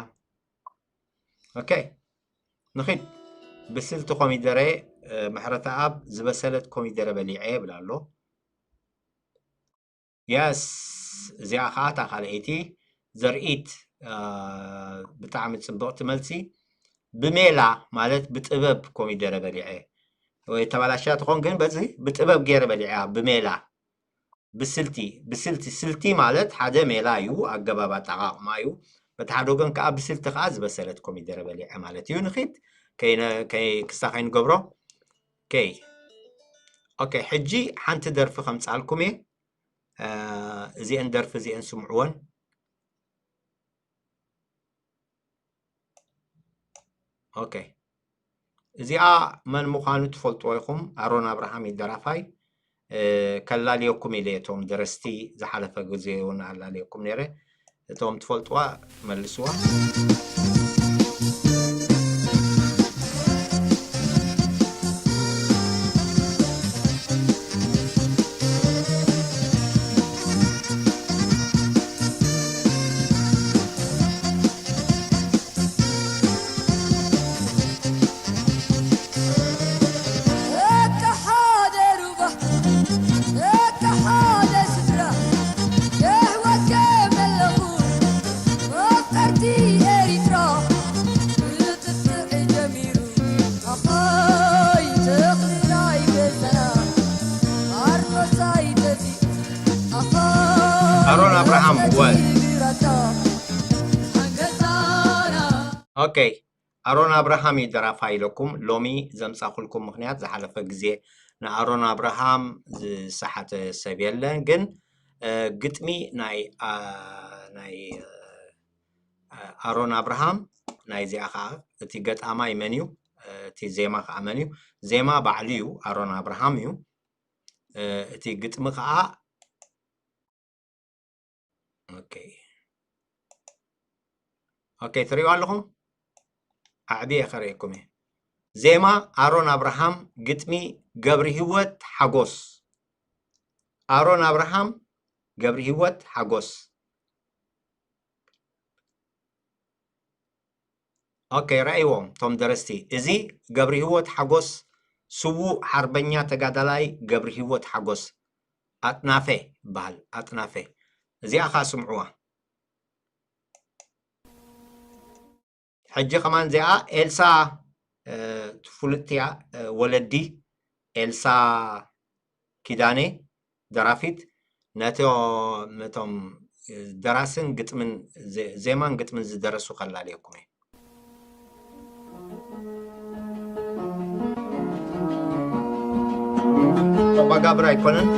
ኦኬ። ንኺድ። ብስልቲ ኮሚደረ፣ እ፣ ምሕረተኣብ ዝበሰለት ኮሚደረ በሊዐ ይብል ኣሎ። የስ፣ እዚኣ ኸዓ እታ ካልኣይቲ ዘርእት፣ እ፣ ብጣዕሚ ጽብቕቲ መልሲ። ብሜላ ማለት ብጥበብ ኮሚደረ በሊዐ። ወይ ተባላሽያ ትኾን፣ ግን በዚ ብጥበብ ገይረ በሊዐ፣ ብሜላ። ብስልቲ፣ ብስልቲ፣ ስልቲ ማለት ሓደ ሜላ እዩ፣ ኣገባብ ኣጠቓቕማ እዩ። በቲ ሓደ ወገን ከኣ ብስልቲ ከኣ ዝበሰለት ኮሚደረ በሊዐ ማለት እዩ። ንኺድ፣ ከይነ-፣ ከይ-፣ ክሳ ከይንገብሮ። ኦኬ። ኦኬ፣ ሕጂ ሓንቲ ደርፊ ከምጻልኩም እየ። እ፣ እዚአን ደርፊ እዚአን ስምዕወን። ኦኬ። እዚኣ መን ምዃኑ ትፈልጥዎ ኢኹም። ኣሮን ኣብርሃም እዩ ደራፋይ። እ፣ ከላልየኩም ኢለ እቶም ደረስቲ ዝሓለፈ ግዜ እውን ኣላልየኩም ነይረ። እቶም ትፈልጥዋ መልስዋ። ኣሮን ኣብርሃም ወ-፣ ኦኬ። ኣሮን ኣብርሃም እዩ ደራፋይ ኢለኩም። ሎሚ ዘምጻኹልኩም ምኽንያት፣ ዝሓለፈ ግዜ ንኣሮን ኣብርሃም ዝሰሓተ ሰብ የለን፣ ግን፣ እ፣ ግጥሚ ናይ፣ ኣ፣ ናይ፣ እ፣ ኣሮን ኣብርሃም፣ ናይዚኣ ኸዓ እቲ ገጣማይ መን እዩ? እ፣ እቲ ዜማ ኸዓ መን እዩ? ዜማ ባዕሉ እዩ፣ ኣሮን ኣብርሃም እዩ። እቲ ግጥሚ ከዓ ኦኬ ኦኬ ትሪእዋ ኣለኹም። ኣዕብየ ከርእየኩም እየ። ዜማ ኣሮን ኣብርሃም፣ ግጥሚ ገብሪ ህይወት ሓጎስ። ኣሮን ኣብርሃም፣ ገብሪ ህይወት ሓጎስ። ኦኬ ረኣይዎም እቶም ደረስቲ። እዚ ገብሪ ህይወት ሓጎስ፣ ስዉእ ሓርበኛ ተጋዳላይ ገብሪ ህይወት ሓጎስ ኣጥናፈ ይበሃል። ኣጥናፈ። እዚኣ ኸዓ ስምዕዋ። ሕጂ ከማን እዚኣ ኤልሳ ፍሉጥቲ እያ። ወለዲ ኤልሳ ኪዳነ ደራፊት ነቶም ደራስን ግጥምን ዜማን ግጥምን ዝደረሱ ከላልየኩም እየ። ዑቕባጋብር ኣይኮነን።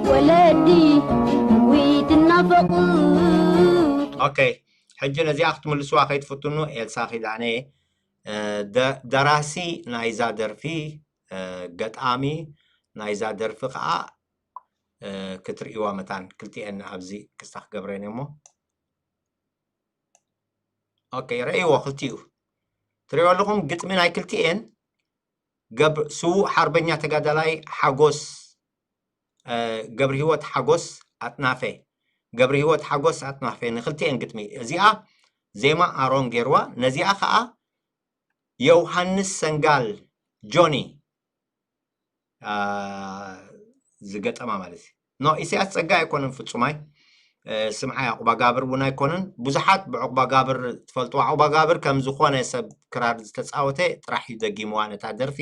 ወለዲ ዊትናፈቑ ኦኬ ሕጂ ነዚኣ ክትምልስዋ ከይትፍትኑ ኤልሳ ኪዳነ ደራሲ ናይዛ ደርፊ ገጣሚ ናይዛ ደርፊ ከዓ ክትርእይዋ መታን ክልቲኤን ኣብዚ ክስታ ክገብረን እሞ ኦኬ ረእይዎ ክልቲኡ ትሪኦ ኣለኹም ግጥሚ ናይ ክልቲኤን ስዉእ ሓርበኛ ተጋዳላይ ሓጎስ ገብሪ ህይወት ሓጎስ ኣጥናፈ ገብሪ ህይወት ሓጎስ ኣጥናፈ ንክልቲኤን ግጥሚ እዚኣ ዜማ ኣሮን ገይርዋ ነዚኣ ከዓ ዮውሃንስ ሰንጋል ጆኒ ዝገጠማ ማለት እዩ ኖ ኢሳያስ ፀጋ ኣይኮነን ፍፁማይ ስምዓይ ኣቁባጋብር እውን ኣይኮነን ብዙሓት ብዕቁባጋብር ትፈልጡ ኣቁባጋብር ከም ዝኾነ ሰብ ክራር ዝተፃወተ ጥራሕ እዩ ደጊምዋ ነታ ደርፊ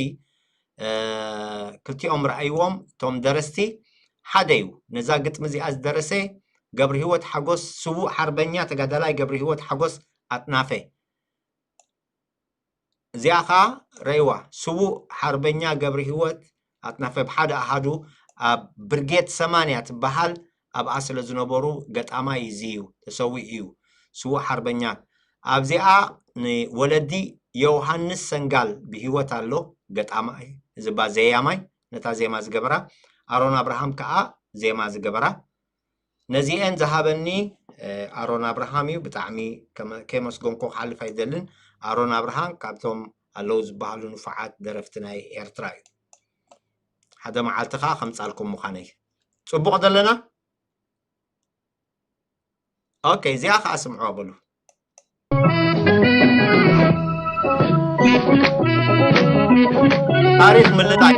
ክልቲኦም ረኣይዎም እቶም ደረስቲ ሓደ እዩ ነዛ ግጥሚ እዚኣ ዝደረሰ ገብሪ ህይወት ሓጎስ ስዉእ ሓርበኛ ተጋዳላይ ገብሪ ህይወት ሓጎስ ኣጥናፈ እዚኣ ኸዓ ረእይዋ ስዉእ ሓርበኛ ገብሪ ህይወት ኣጥናፈ ብሓደ ኣሃዱ ኣብ ብርጌድ ሰማንያ ትበሃል ኣብኣ ስለ ዝነበሩ ገጣማይ እዚ እዩ ተሰዊኡ እዩ ስዉእ ሓርበኛ ኣብዚኣ ንወለዲ ዮውሃንስ ሰንጋል ብህይወት ኣሎ ገጣማይ ዝባ ዘያማይ ነታ ዜማ ዝገበራ ኣሮን ኣብርሃም ከዓ ዜማ ዝገበራ ነዚኤን ዝሃበኒ ኣሮን ኣብርሃም እዩ ብጣዕሚ ከመስገንኮ ክሓልፍ ኣይደልን ኣሮን ኣብርሃም ካብቶም ኣለዉ ዝበሃሉ ንፉዓት ደረፍቲ ናይ ኤርትራ እዩ ሓደ መዓልቲ ከዓ ከምፃልኩም ምዃነይ ፅቡቅ ዘለና ኦኬ እዚኣ ከዓ ስምዕዋ በሉ ታሪክ ምልላይ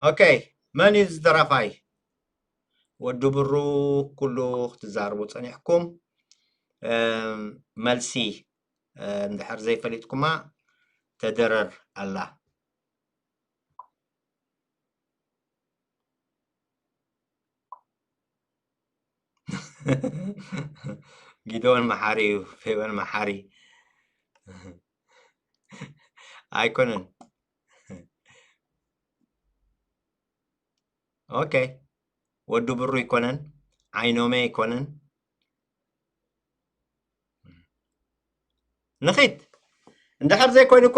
ኦኬ መን እዩ ዝደራፋይ ወዲ ብሩ ኩሉ ክትዛርቡ ፀኒሕኩም መልሲ እንድሕር ዘይፈሊጥኩማ ተደረር ኣላ ጊዶን መሓሪ እዩ ፌበን መሓሪ ኣይኮነን ኦኬ ወዲ ብሩ ይኮነን ዓይኖመ ይኮነን ንኺድ። እንድሕር ዘይኮይኑ እኮ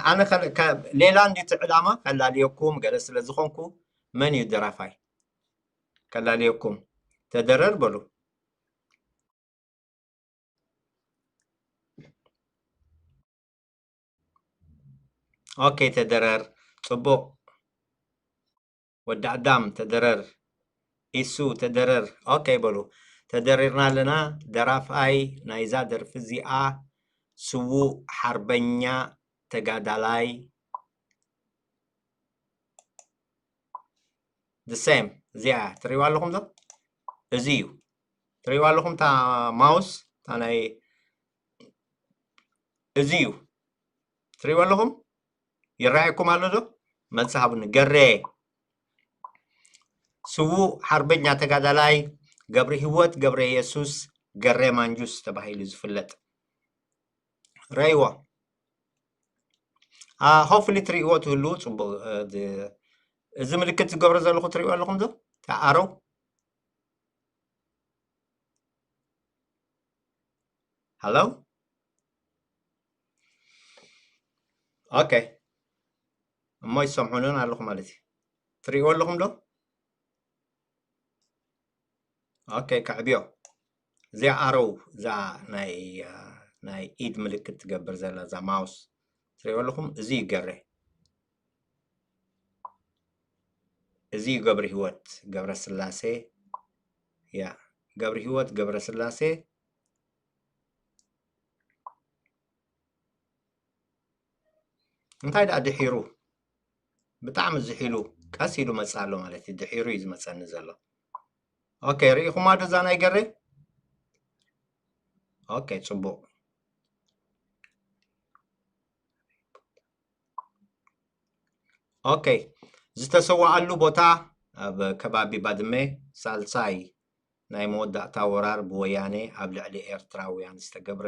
ኣነ ከ- ከ- ሌላ እንዲቲ ዕላማ ከላልየኩም ገለ ስለ ዝኾንኩ፣ መን እዩ ደራፋይ? ከላልየኩም። ተደረር በሉ። ኦኬ፣ ተደረር። ጽቡቕ። ወዲ ኣዳም ተደረር። ኢሱ ተደረር። ኦኬ በሉ። ተደሪርና ኣለና። ደራፋይ ናይዛ ደርፊ እዚኣ ስዉእ ሓርበኛ ተጋዳላይ፣ the same። እዚኣ ትሪእዋ ኣለኹም ዶ? እዚ እዩ። ትሪእዋ ኣለኹም እታ ማውስ፣ እታ ናይ፣ እዚ እዩ። ትሪእዋ ኣለኹም? ይረኣየኩም ኣሎ ዶ? መልሲ ሃቡኒ። ገሬ፣ ስዉእ ሓርበኛ ተጋዳላይ ገብረ ህይወት ገብረ የሱስ፣ ገሬ ማንጁስ ተባሂሉ ዝፍለጥ። ረእይዎ። ሆፍሊ ትሪእዎ ትህልዉ ጽቡቕ። እዚ ምልክት ዝገብሮ ዘለኹ ትሪእዎ ኣለኹም ዶ? ኣረው። ሃሎ። ኦኬ፣ እሞ ይሰምዑንን ኣለኹ ማለት እዩ። ትሪእዎ ኣለኹም ዶ? ኦኬ፣ ከዕብዮ። እዚኣ ኣረው፣ እዛ ናይ ናይ ኢድ ምልክት ትገብር ዘላ እዛ ማውስ ትሪእዎ ኣለኹም። እዚ ይገረ፣ እዚ ገብረ ህይወት ገብረ ስላሴ። ያ፣ ገብረ ህይወት ገብረ ስላሴ። እንታይ ደኣ ድሒሩ፣ ብጣዕሚ ዝሒሉ፣ ቀስ ኢሉ መጽእ ኣሎ ማለት እዩ። ድሒሩ እዩ ዝመጸኒ ዘሎ። ኦኬ፣ ርኢኹማ ዶ እዛ ናይ ገሬ? ኦኬ፣ ጽቡቕ። ኦኬ፣ ዝተሰዋኣሉ ቦታ ኣብ ከባቢ ባድመ ሳልሳይ ናይ መወዳእታ ወራር ብወያኔ ኣብ ልዕሊ ኤርትራውያን ዝተገብረ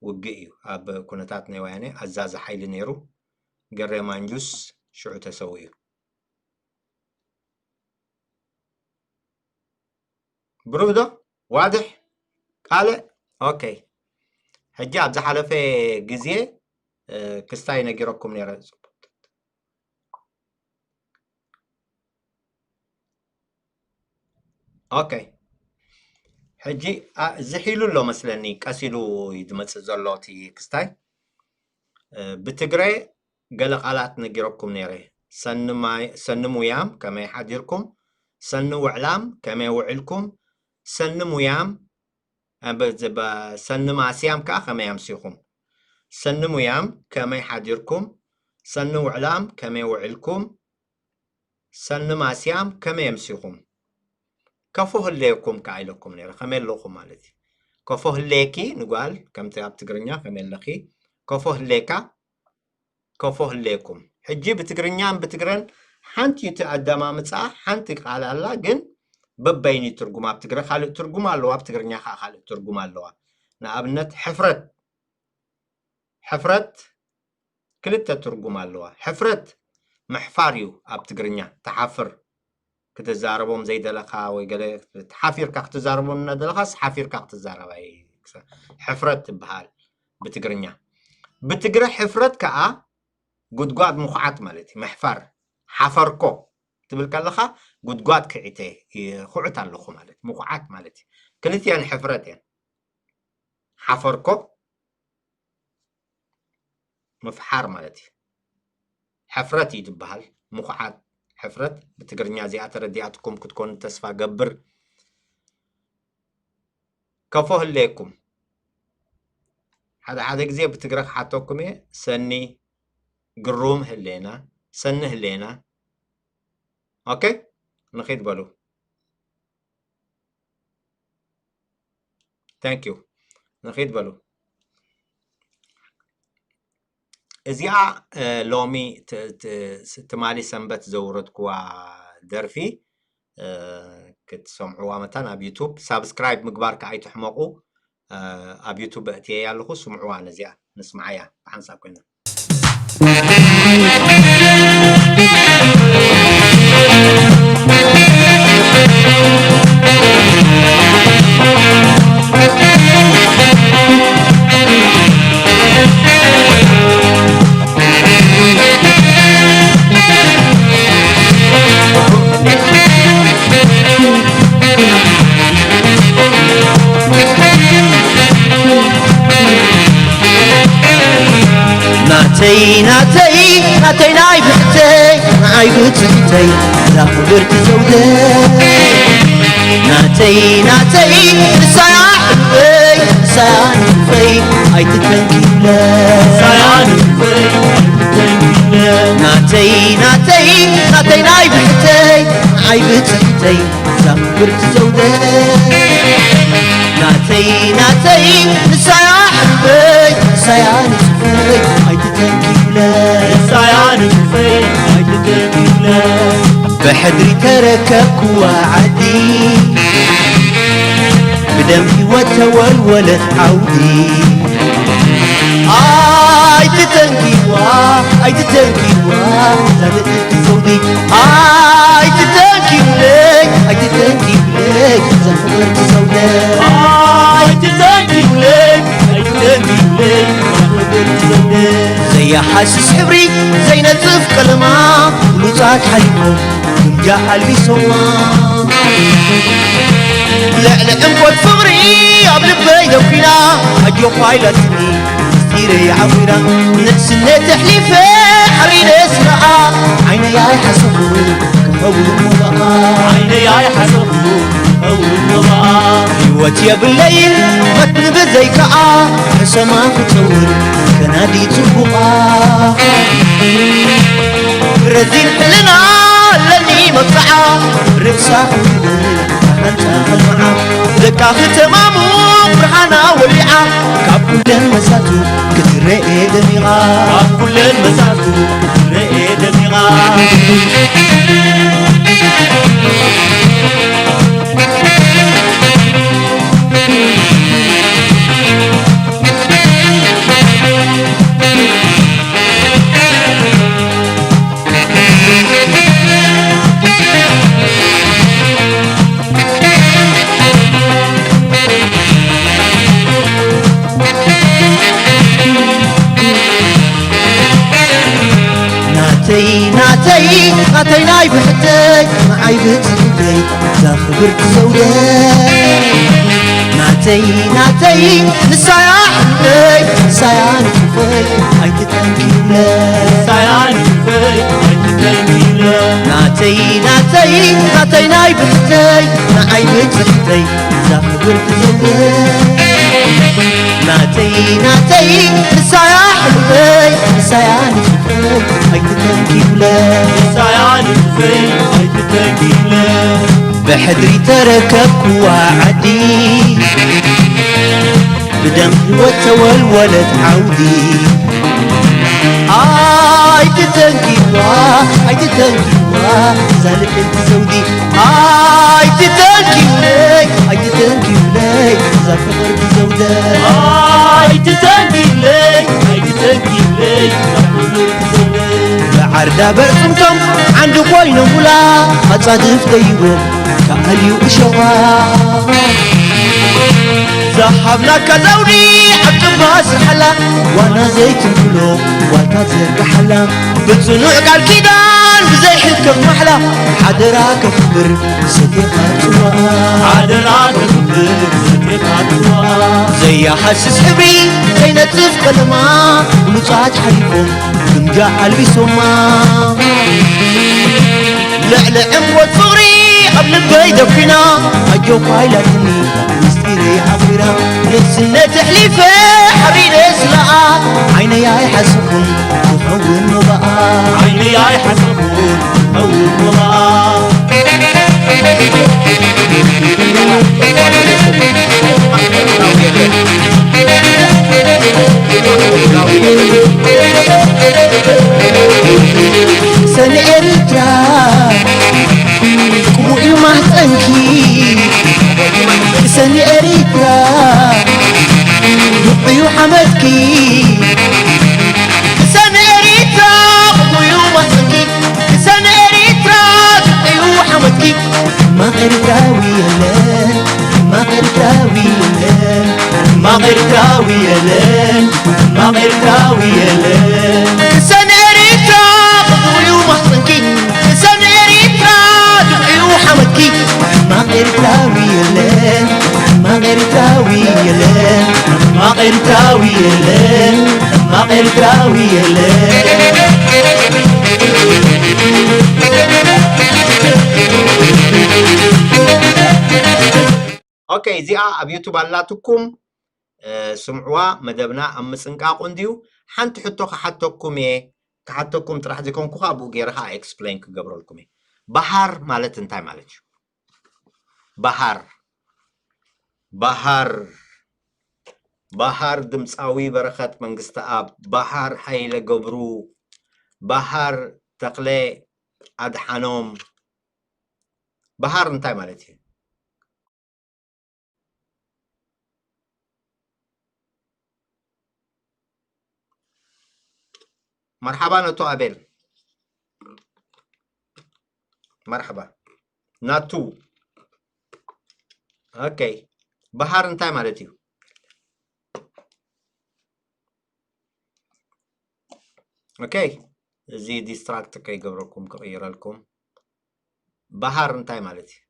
ውግእ እዩ። ኣብ ኩነታት ናይ ወያኔ ኣዛዚ ሓይሊ ነይሩ። ገሬ ማንጁስ ሽዑ ተሰዊኡ። ብሩህ ዶ? ዋድሕ? ካልእ? ኦኬ። ሕጂ ኣብ ዝሓለፈ ግዜ፣ እ፣ ክስታይ ነጊረኩም ነይረ። ኦኬ። ሕጂ፣ ኣ፣ ዝሒሉ ኣሎ መስለኒ፣ ቀስ ኢሉ እዩ ዝመጽእ ዘሎ እቲ ክስታይ። እ፣ ብትግረ ገለ ቃላት ነጊረኩም ነይረ። ሰኒ ማይ-፣ ሰኒ ሙያም ከመይ ሓዲርኩም? ሰኒ ውዕላም ከመይ ውዕልኩም? ሰኒ ሙያም፣ እ፣ በ-፣ በ-፣ ሰኒ ማስያም ከኣ ከመይ ኣምሲኹም? ሰኒ ሙያም ከመይ ሓዲርኩም? ሰኒ ውዕላም ከመይ ውዕልኩም? ሰኒ ማስያም ከመይ ኣምሲኹም? ከፎ ህለየኩም ከኣ ኢለኩም ነይረ። ከመይ ኣለኹም ማለት እዩ። ከፎ ህለየኪ ንጓል፣ ከምቲ ኣብ ትግርኛ ከመይ ኣለኺ? ከፎ ህለየካ፣ ከፎ ህለየኩም። ሕጂ ብትግርኛን ብትግረን ሓንቲ እዩ እቲ ኣደማምጻኣ፣ ሓንቲ ቃል ኣላ፣ ግን በበይኑ ትርጉም ኣብ ትግረ ካልእ ትርጉም ኣለዋ፣ ኣብ ትግርኛ ከኣ ካልእ ትርጉም ኣለዋ። ንኣብነት ሕፍረት፣ ሕፍረት ክልተ ትርጉም ኣለዋ። ሕፍረት ምሕፋር እዩ ኣብ ትግርኛ፣ ትሓፍር፣ ክትዛረቦም ዘይደለኻ ወይ ገለ ሓፊርካ ክትዛረቦም እናደለኻስ ሓፊርካ ክትዛረብ ኣይ-፣ ሕፍረት ትበሃል ብትግርኛ። ብትግረ ሕፍረት ከኣ ጉድጓድ ምኹዓት ማለት እዩ። ምሕፋር፣ ሓፈርኮ ትብል ከለኻ ጉድጓድ ክዒተ፣ ይኹዕት ኣለኹ ማለት፣ ምኹዓት ማለት እዩ። ክልቲኣን ሕፍረት እየን። ሓፈርኮ ምፍሓር ማለት እዩ። ሕፍረት እዩ ዝበሃል። ምኹዓት፣ ሕፍረት ብትግርኛ እዚኣ ተረዲኣትኩም ክትኮኑ ተስፋ ገብር። ከፎ ህለየኩም። ሓደ ሓደ ግዜ ብትግረ ክሓተኩም እየ። ሰኒ ግሩም ህሌና፣ ሰኒ ህሌና። ኦኬ፣ ንኺድ በሉ። Thank you። ንኺድ በሉ። እዚኣ፣ እ፣ ሎሚ ት-፣ ት-፣ ስ-፣ ትማሊ ሰንበት ዘውረድኩዋ ደርፊ፣ እ፣ ክትሰምዕዋ መታን ኣብ ዩቱብ ሳብስክራይብ ምግባር ከኣ ኣይትሕመቑ። እ፣ ኣብ ዩቱብ ኣእትየያ ኣለኹ፣ ስምዕዋ ነዚኣ፣ ንስምዓያ ብሓንሳብ ኮይና። ናተይ ናተይ ናተይ ናይ ብሕተይ ንዓይ ብፅሕተይ እዛ ክብርቲ ዘውደ ናተይ ናተይ ንሳያ ሕበይ ንሳያ ንፅፈይ ኣይትተንኪለ ንሳያ ንፅፈይ ኣይትተንኪለ ናተይ ናተይ ናተይ ናይ ብሕተይ ንዓይ ብፅሕተይ እዛ ክብርቲ ዘውደ ናተይ ናተይ ንሳያ ሕበይ ንሳያ ንፅፈይ ኣይትተንኪለ ንሳያ ንፅፈይ ኣይትተንኪለ ብሕድሪ ተረከብክዋ ዓዲ ብደም ህይወት ተወልወለት ዓውዲ ኣይትተንኪዋ ኣይትተንኪዋ ዛልእቲ ዘውዲ ኣይትተንኪብለይ ኣይትተንኪብለይ ዘፍቅርቲ ዘውደ ኣይትተንኪብለይ ኣይትተንኪብለይ ዘፍቅርቲ ዘውደ ዘይሓስስ ሕብሪ ዘይነጽፍ ቀለማ ብሉጻት ሓሊፎም ግምጃ ኣልቢሶማ ልዕሊ ዕምቆት ፍቕሪ ኣብ ልበይ ደኲና ኣጆኳ ኢላትኒ ምስጢረይ ዓኺራ ንእስነት ኣሕሊፈ ሓሪነ ስረኣ ዓይነይ ኣይሓሰኹ ክኸውን ሞባኣ ዓይነይ ኣይሓሰኹ ክኸውን ሞባኣ ህይወት የብለይን መትኒ ብዘይከኣ ሕሰማ ክጸውር ከናዲ ጽቡቓ ረዚን ሕልና ኣለኒ መብጽዓ ርእሳ ክብል ሓንጻ ኸልምዓ ደቃ ክተማሙ ብርሃና ወሊዓ ካብ ኩለን መሳቱ ክትረኤ ደሚቓ ካብ ኩለን መሳቱ ክትረኤ ደሚቓ ናተይ ናተይ ናተይ ናይ ብሕተይ ንዓይ ብፅሕተይ እዛ ክብርቲ ዘውደ ናተይ ናተይ ንሳያ ሕንደይ ንሳያ ንፅፈይ ኣይትተንኪለ ንሳያ ንፅፈይ ኣይትተንኪለ ናተይ ናተይ ናተይ ናይ ብሕተይ ንዓይ ብፅሕተይ እዛ ክብርቲ ዘውደ ናተይ ናተይ ንሳያ ሕንደይ ንሳያ ንፅፈይ ኣይትተንኪለ ንሳያ ንፅፈይ ኣይትተንኪለ ብሕድሪ ተረከብክዋ ዓዲ ብደም ህይወት ተወልወለት ዓውዲ ኣይትተንኪዋ ኣይትተንኪዋ እዛ ልዕልቲ ዘውዲ ኣይትተንኪውለይ ኣይትተንኪውለይ እዛ ፍቕርቲ ዘውደ ኣይትተንኪውለይ ኣይትተንኪውለይ እዛ ፍቕርቲ ዘውደ ብዓርዳ በርፅምቶም ዓንዲ ኮይኖም ውላ ኣፃድፍ ደይቦም ከኣልዩ እሾኻ ዝሃብናካ ዘውዲ ዓቅባ ስርሓላ ዋና ዘይትንክሎ ዋልካ ዘርግሓላ ብፅኑዕ ቃል ኪዳን ብዘይሕከም ማሕላ ሓደራ ከኽብር ሰቴኻ ፅዋኣ ሓደራ ከኽብር ሰቴኻ ፅዋኣ ዘይሓስስ ሕብሪ ዘይነፅፍ ቀለማ ብሉፃት ሓሊፎም ግምጃ ኣልቢሶማ ልዕሊ ዕምቆት ፍቕሪ ኣብ ልበይ ደፊና ኣጆኳ ኢላትኒ ምስጢረይ ዓኺራ ንእስነት ኣሕሊፈ ሓሪነ ስለኣ ዓይነይ ኣይሓሰኹን ክኸውን ሞባኣ ዓይነይ ኣይሓሰኹን ክኸውን ሞባኣ ሰን ኤርትራ ክቡእ እዩ ማህፀንኪ ሰን ኤርትራ ብቑዩ ሓመድኪ ሰን ኤርትራ ብቑዩ ማህፀንኪ ሰን ኤርትራ ብቑዩ ሓመድኪ ማቕ ኤርትራዊ የለን ማቕ ኤርትራዊ የለን ማቕ ኤርትራዊ የለን ማቕ ኤርትራዊ የለን ክሰን ኤርትራ ብቑዩ ማህፀንኪ ክሰን ኤርትራ ድሕሪኡ ሓመድኪ ማቕ ኤርትራዊ የለን ማቕ ኤርትራዊ የለን ማቕ ኤርትራዊ የለን ማቕ ኤርትራዊ የለ። ኦኬ፣ እዚኣ ኣብ ዩቱብ ኣላትኩም፣ እ፣ ስምዕዋ። መደብና ኣብ ምጽንቃቑ እንድዩ። ሓንቲ ሕቶ ክሓተኩም እየ። ክሓተኩም ጥራሕ ዘይኮንኩ፣ ኣብኡ ገይረ ከዓ ኤክስፕሌን ክገብረልኩም እየ። በሃር ማለት እንታይ ማለት እዩ? በሃር፣ በሃር፣ በሃር ድምፃዊ በረኸት መንግስተኣብ፣ በሃር ሃይለ ገብሩ፣ በሃር ተኽለ ኣድሓኖም። በሃር እንታይ ማለት እዩ? መርሓባ ነቶ ኣቤል። መርሓባ ናቱ። ኦኬ፣ በሃር እንታይ ማለት እዩ? ኦኬ፣ እዚ ዲስትራክት ከይገብረኩም ክቕይረልኩም። በሃር እንታይ ማለት እዩ?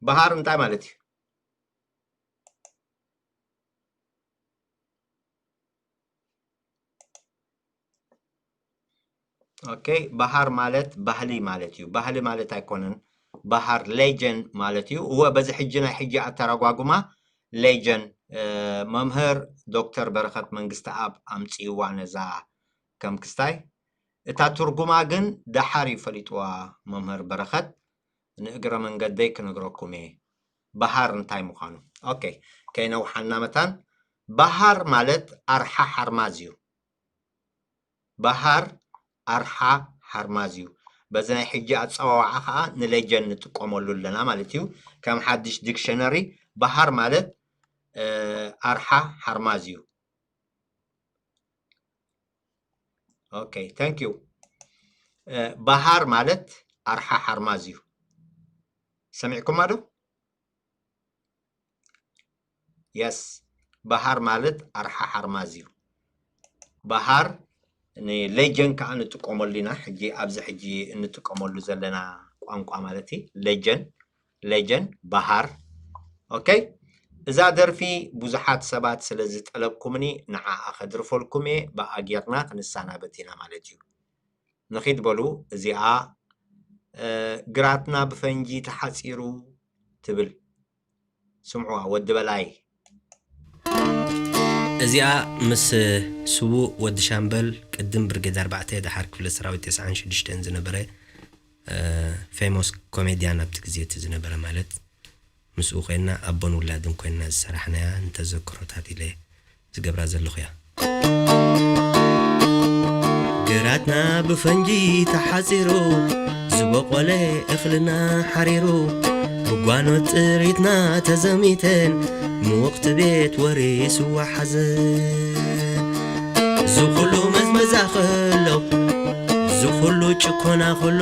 በሃር እንታይ ማለት እዩ? ኦኬ፣ በሃር ማለት ባህሊ ማለት እዩ። ባህሊ ማለት ኣይኮነን፣ በሃር ሌጀንድ ማለት እዩ። እወ፣ በዚ ሕጂ ናይ ሕጂ ኣተረጓጉማ ሌጀንድ፣ እ፣ መምህር ዶክተር በረኸት መንግስተኣብ ኣምጽእዋ ነዛ ከም ክስታይ። እታ ትርጉማ ግን ደሓር እዩ ፈሊጥዋ መምህር በረኸት። ንእግረ መንገደይ ክነግረኩም እየ በሃር እንታይ ምዃኑ። ኦኬ፣ ከይነውሓና መታን። በሃር ማለት ኣርሓ ሓርማዝ እዩ። በሃር ኣርሓ ሓርማዝ እዩ። በዚ ናይ ሕጂ ኣጸዋውዓ ኸኣ ንሌጀንድ ንጥቀመሉ ኣለና ማለት እዩ። ከም ሓድሽ ዲክሸነሪ በሃር ማለት፣ እ፣ ኣርሓ ሓርማዝ እዩ። ኦኬ፣ ታንክ ዩ። እ፣ በሃር ማለት ኣርሓ ሓርማዝ እዩ። ሰሚዕኩማ ዶ? የስ፣ በሃር ማለት ኣርሓ ሓርማዝ እዩ። በሃር ንሌጀን ከዓ ንጥቀመሉ ኢና። ሕጂ ኣብዚ ሕጂ እንጥቀመሉ ዘለና ቋንቋ ማለት እዩ። ሌጀን፣ ሌጀን፣ በሃር። ኦኬ፣ እዛ ደርፊ ብዙሓት ሰባት ስለ ዝጠለብኩምኒ ንዓኣ ከድርፈልኩም እየ። ብኣ ጌርና ክንሰናበት ኢና ማለት እዩ። ንኺድ በሉ። እዚኣ፣ እ፣ ግራትና ብፈንጂ ተሓጺሩ ትብል። ስምዕዋ፣ ወዲ በላይ። እዚኣ ምስ ስዉእ ወዲ ሻምበል ቅድም ብርጌድ ኣርባዕተ ደሓር ክፍለ ሰራዊት ተስዓን ሽዱሽተን ዝነበረ፣ እ፣ ፌሞስ ኮሜድያን ኣብቲ ግዜ እቲ ዝነበረ ማለት ምስኡ ኮይና ኣቦን ውላድን ኮይና ዝሰራሕናያ ንተዘክሮታት ኢለ ዝገብራ ዘለኹ እያ። ግራትና ብፈንጂ ተሓጺሩ፣ ዝበቖለ እኽልና ሓሪሩ፣ ብጓኖት ጥሪትና ተዘሚተን፣ ምውቕቲ ቤት ወሪስዋ ሓዘን። ዝኹሉ መዝመዛ ከሎ፣ ዝኹሉ ጭኮና ከሎ፣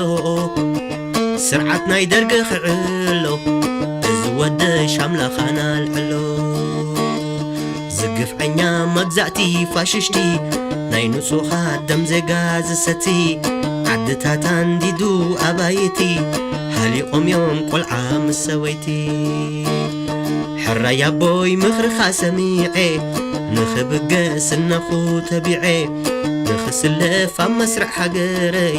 ስርዓት ናይ ደርጊ ክዕሎ፣ እዚ ወደሽ ኣምላኽ ኣናልዕሎ። ዝግፍዐኛ መግዛእቲ ፋሽሽቲ፣ ናይ ንጹኻት ደም ዜጋ ዝሰቲ፣ ዓድታት ኣንዲዱ ኣባይቲ፣ ሃሊቖም እዮም ቆልዓ ምስ ሰበይቲ። ሕራይ ኣቦይ ምኽርኻ ሰሚዐ፣ ንኽብገስ እነኹ ተቢዐ፣ ንኽስለፍ ኣብ መስርዕ ሃገረይ፣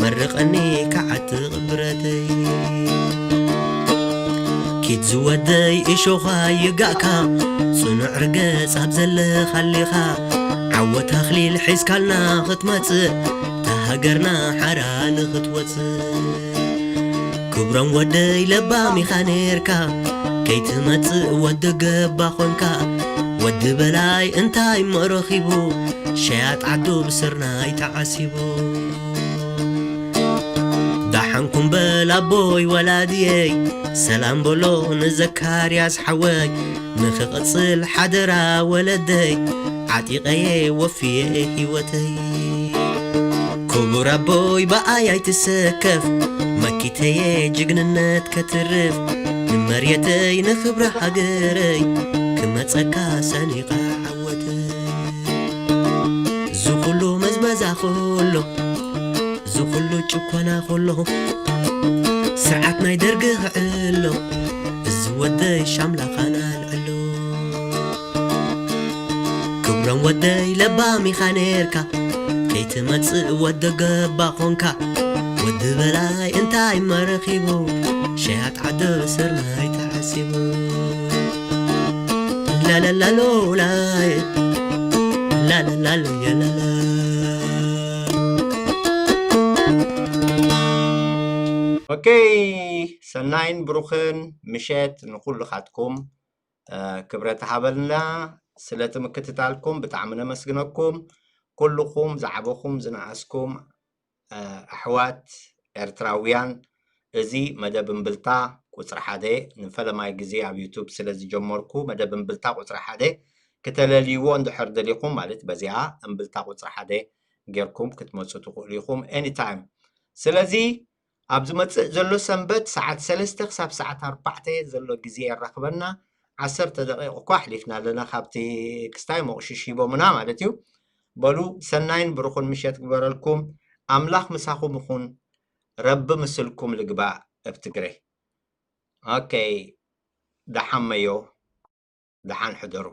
መርቐኒ ክዓጥቕ ብረተይ። ኪድ ዝወደይ እሾኻ ይጋእካ፣ ጽኑዕ ርገጽ ኣብ ዘለኻሊኻ፣ ዓወት ኣኽሊል ሒዝካልና ክትመጽእ፣ እታ ሃገርና ሓራ ንኽትወጽእ። ክብሮም ወደይ ለባም ኢኻ ኔርካ፣ ከይትመጽእ ወዲ ገባ ኾንካ። ወዲ በላይ እንታይ እሞ ረኺቡ፣ ሸያጥ ዓዱ ብስርናይ ተዓሲቡ። ደሓንኩም በል ኣቦይ ወላድየይ፣ ሰላም በሎ ንዘካርያስ ሓወይ፣ ንኽቕጽል ሓደራ ወለደይ፣ ዓጢቐየ ወፍየ ህይወተይ። ክቡር ኣቦይ ብኣይ ኣይትሰከፍ፣ መኪተየ ጅግንነት ከትርፍ፣ ንመሬተይ ንኽብሪ ሃገረይ ክመጸካ ሰኒቐ ዓወተይ። እዚ ኩሉ መዝመዛ ከሎ፣ እዚ ኩሉ ጭኮና ከሎ፣ ስርዓት ናይ ደርጊ ክዕሎ፣ እዚ ወደይ ሻምላኻና ኣልዕሎ። ክብሮም ወደይ ለባም ኢኻ ኔርካ፣ ከይትመጽእ ወዲ ገባ ኾንካ። ወዲ በላይ እንታይ መረኺቡ፣ ሸያጥ ዓዲ ስርናይ ተዓሲቡ። ላላላሎላይ፣ ላላላሎ የላላ። ኦኬ፣ ሰናይን ብሩኽን ምሸት ንኹልኻትኩም። እ፣ ክብረት ሃበልና ስለቲ ምክትታልኩም ብጣዕሚ ነመስግነኩም። ኩልኹም ዝዓበኹም ዝነኣስኩም፣ እ፣ ኣሕዋት ኤርትራውያን፣ እዚ መደብ እምብልታ ቁጽሪ ሓደ ንፈለማይ ግዜ ኣብ ዩቱብ ስለ ዝጀመርኩ፣ መደብ እምብልታ ቁጽሪ ሓደ ክተለልይዎ እንድሕር ደሊኹም፣ ማለት በዚኣ እምብልታ ቁጽሪ ሓደ ጌርኩም ክትመጹ ትኽእሉ ኢኹም ኤኒታይም። ስለዚ ኣብ ዝመጽእ ዘሎ ሰንበት ሰዓት ሰለስተ ክሳብ ሰዓት ኣርባዕተ ዘሎ ግዜ የራኽበና። ዓሰርተ ደቂቕ እኳ ኣሕሊፍና ኣለና ካብቲ ክስታይ መቑሽሽ ሂቦምና ማለት እዩ። በሉ ሰናይን ብሩኽን ምሸት ግበረልኩም። ኣምላኽ ምሳኹም ይኹን። ረቢ ምስልኩም ልግባእ ኣብ ትግረ። ኦኬ፣ ደሓን መዮ፣ ደሓን ሕደሩ።